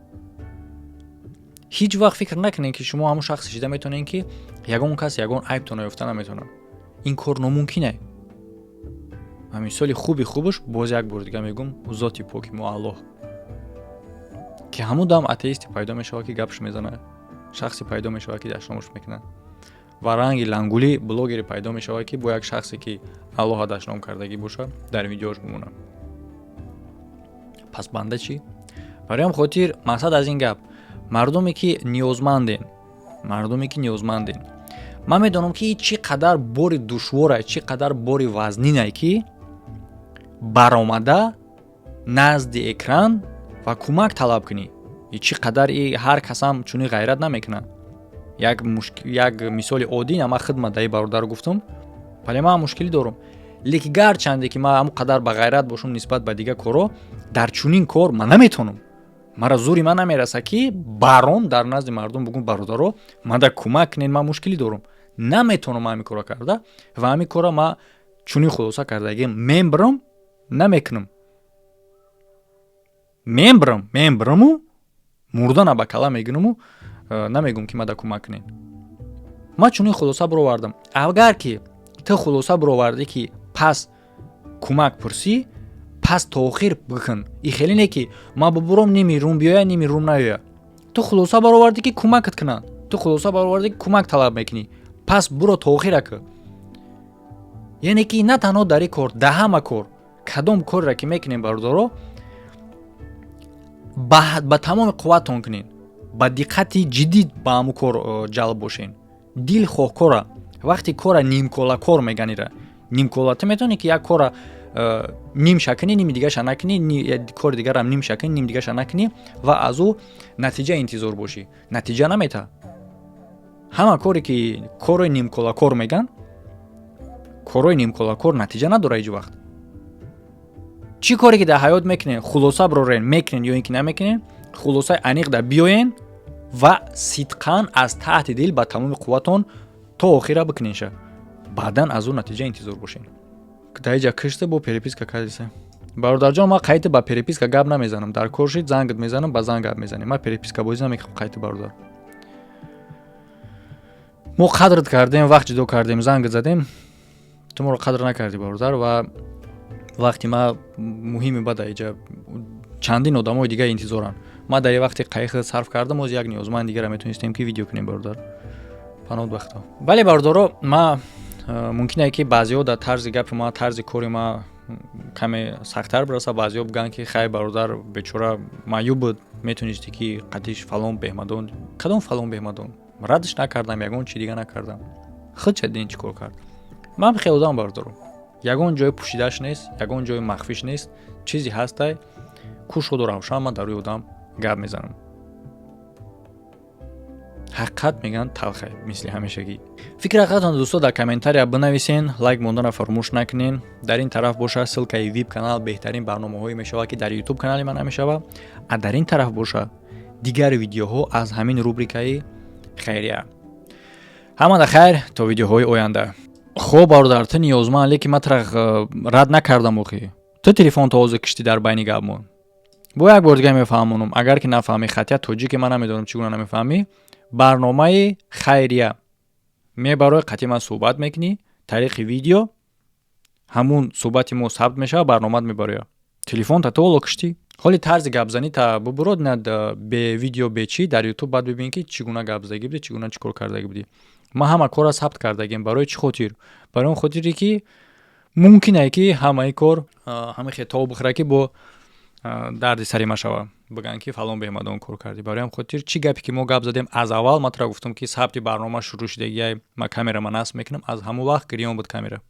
ҳеҷ вақт фикр накунед, ки шумо ҳамон шахсе шида метавонед, ки ягон кас ягон айбтон ёфта наметавонад. Ин кор номумкин. Ва мисоли хуби хубаш, боз як бор дига мегӯм, зоти поки мо Аллоҳ, ки ҳамун дам атеисте пайдо мешавад, ки гапш мезанад, шахсе пайдо мешавад, ки дашномаш мекунад, ва ранги лангулӣ блогере пайдо мешавад, ки бо як шахсе, ки Аллоҳа дашном кардагӣ бошад, дар видеош бимонад. Пас банда чӣ? Барои ҳам хотир, мақсад аз ин гап: мардуме ки ниёзманден, мардуме ки ниёзманден, ман медонам, ки чӣ қадар бори душворае, чӣ қадар бори вазнинае, ки баромада назди экран ва кӯмак талаб кунӣ. Чӣ қадар ҳар касам чунин ғайрат намекунад. Як мисоли оддӣ, ман хидмат даи бародар гуфтум, вале ман мушкилӣ дорам. Лекин гарчанде ки ман ҳамон қадар ба ғайрат бошам нисбат ба дигар корҳо, дар чунин кор ман наметавонам, мара зури ман намераса, ки баром, дар назди мардум бугум: «Бародаро, ман да кӯмак кунед, ман мушкилӣ дорам». Наметавонам ҳамин корро карда ва ҳамин корро ман Чунин хулоса кардагим: мембирам, намекунам, мембирам, мембираму мурдана ба кала мегируму намегӯм, ки мада кӯмак кунед. Ман чунин хулоса бировардам. Агар ки ту хулоса бировардӣ, ки пас кӯмак пурсӣ, пас то охир бикун. И хеле не, ки ман бубуром, ними рум биёя, ними рум наёя. Ту хулоса баровардӣ, ки кӯмакат кунанд, ту хулоса баровардӣ, ки кӯмак талаб мекунӣ, пас буро, то охира кӯ. Яъне ки на танҳо дар ин кор, дар ҳама кор, кадом корера ки мекунем, бародаро, ба тамоми қувватон кунед, ба диққати ҷиддӣ ба ҳамун кор ҷалб бошен. Дилхоҳ кора, вақте кора нимкола кор меганира, нимкола ту метавонӣ, ки як кора нимша кунӣ, ними дигаша накунӣ, кори дигарам нимша кунӣ, ним дигаша накунӣ ва аз ӯ натиҷа интизор бошӣ. Натиҷа наметаҳад. Ҳама коре, ки кори нимколакор меган, корҳои нимколакор натиҷа надорад ҳеҷ вақт. Чӣ коре ки дар ҳаёт мекунен, хулоса бирорен, мекунен ё ин ки намекунен, хулосаи аниқ дар биёен ва сидқан аз таҳти дил ба тамоми қувватон то охира бикуненша, баъдан аз ӯ натиҷа интизор бошен. Дар иҷа кишта бо переписка кардиса. Бародарҷон, ман қайти ба переписка гап намезанам. Дар кор шид, зангат мезанам, ба занг гап мезанем. Ман переписка бозӣ намекунам қайти, бародар. Мо қадрат кардем, вақт ҷудо кардем, зангат задем, ту моро қадр накардӣ, бародар. Ва вақти ма муҳими бада, иҷа чандин одамои дига интизоранд. Ма дар вақти қайиқ сарф кардам, оз як ниёзманд дигара метонистем, ки видео кунем. Бародар, паноҳ ба худо. Бале, бародаро, ма мумкине, ки баъзеҳо дар тарзи гапи ма, тарзи кори ма каме сахттар бираса. Баъзеҳо бигӯянд, ки хай, бародар бечора маъюб буд, метонистӣ, ки қатиш фалон беҳмадон. Кадом фалон беҳмадон? Радш накардам, ягон чи дига накардам. Худша дин чӣ кор кард. Ман хеле одам, бародаро, ягон ҷои пӯшидааш нест, ягон ҷои махфиш нест. Чизе ҳастай, кушоду равшан ман дар рӯи одам гап мезанам. Ҳақиқат мегӯянд талхе, мисли ҳамешагӣ. Фикри ҳақиқатон, дӯсто, дар комментария бинависен, лайк мондана фаромӯш накунен. Дар ин тараф боша ссылкаи вип канал, беҳтарин барномаҳое мешавад, ки дар ютуб канали ман намешавад, а дар ин тараф боша дигар видеоҳо аз ҳамин рубрикаи хайрия. Ҳамада хайр, то видеоҳои оянда. Хоб, бародар, ту ниёзманд, лекин ман тура рад накардам. Охи, ту телефон то ҳозир киштӣ дар байни гапмон. Бо як бор дига мефаҳмонам, агар ки нафаҳмӣ, хатия тоҷики ман намедонам, чӣ гуна намефаҳмӣ. Барномаи хайрия мебарои, қатъи ман суҳбат мекунӣ тариқи видео, ҳамун суҳбати мо сабт мешавад, барномаат мебарояд. Телефонта ту ҳоло киштӣ. Ҳоли тарзи гапзанӣ та бубурод, на бе видео, бе чӣ, дар ютуб баъд бибин, ки чӣ гуна гап задагӣ будӣ, чӣ гуна чӣ кор кардагӣ будӣ. Ман ҳама корро сабт кардагим. Барои чӣ хотир? Барои он хотире, ки мумкине, ки ҳамаи кор ҳама хетоб бихӯра, ки бо дарди сари машава, бигӯянд, ки фалон беҳмадон кор кардӣ. Барои ҳам хотир, чӣ гапе ки мо гап задем аз аввал, ман тура гуфтам, ки сабти барнома шурӯъ шудагиай, ма камера ма насб мекунам. Аз ҳамон вақт гирён буд камера.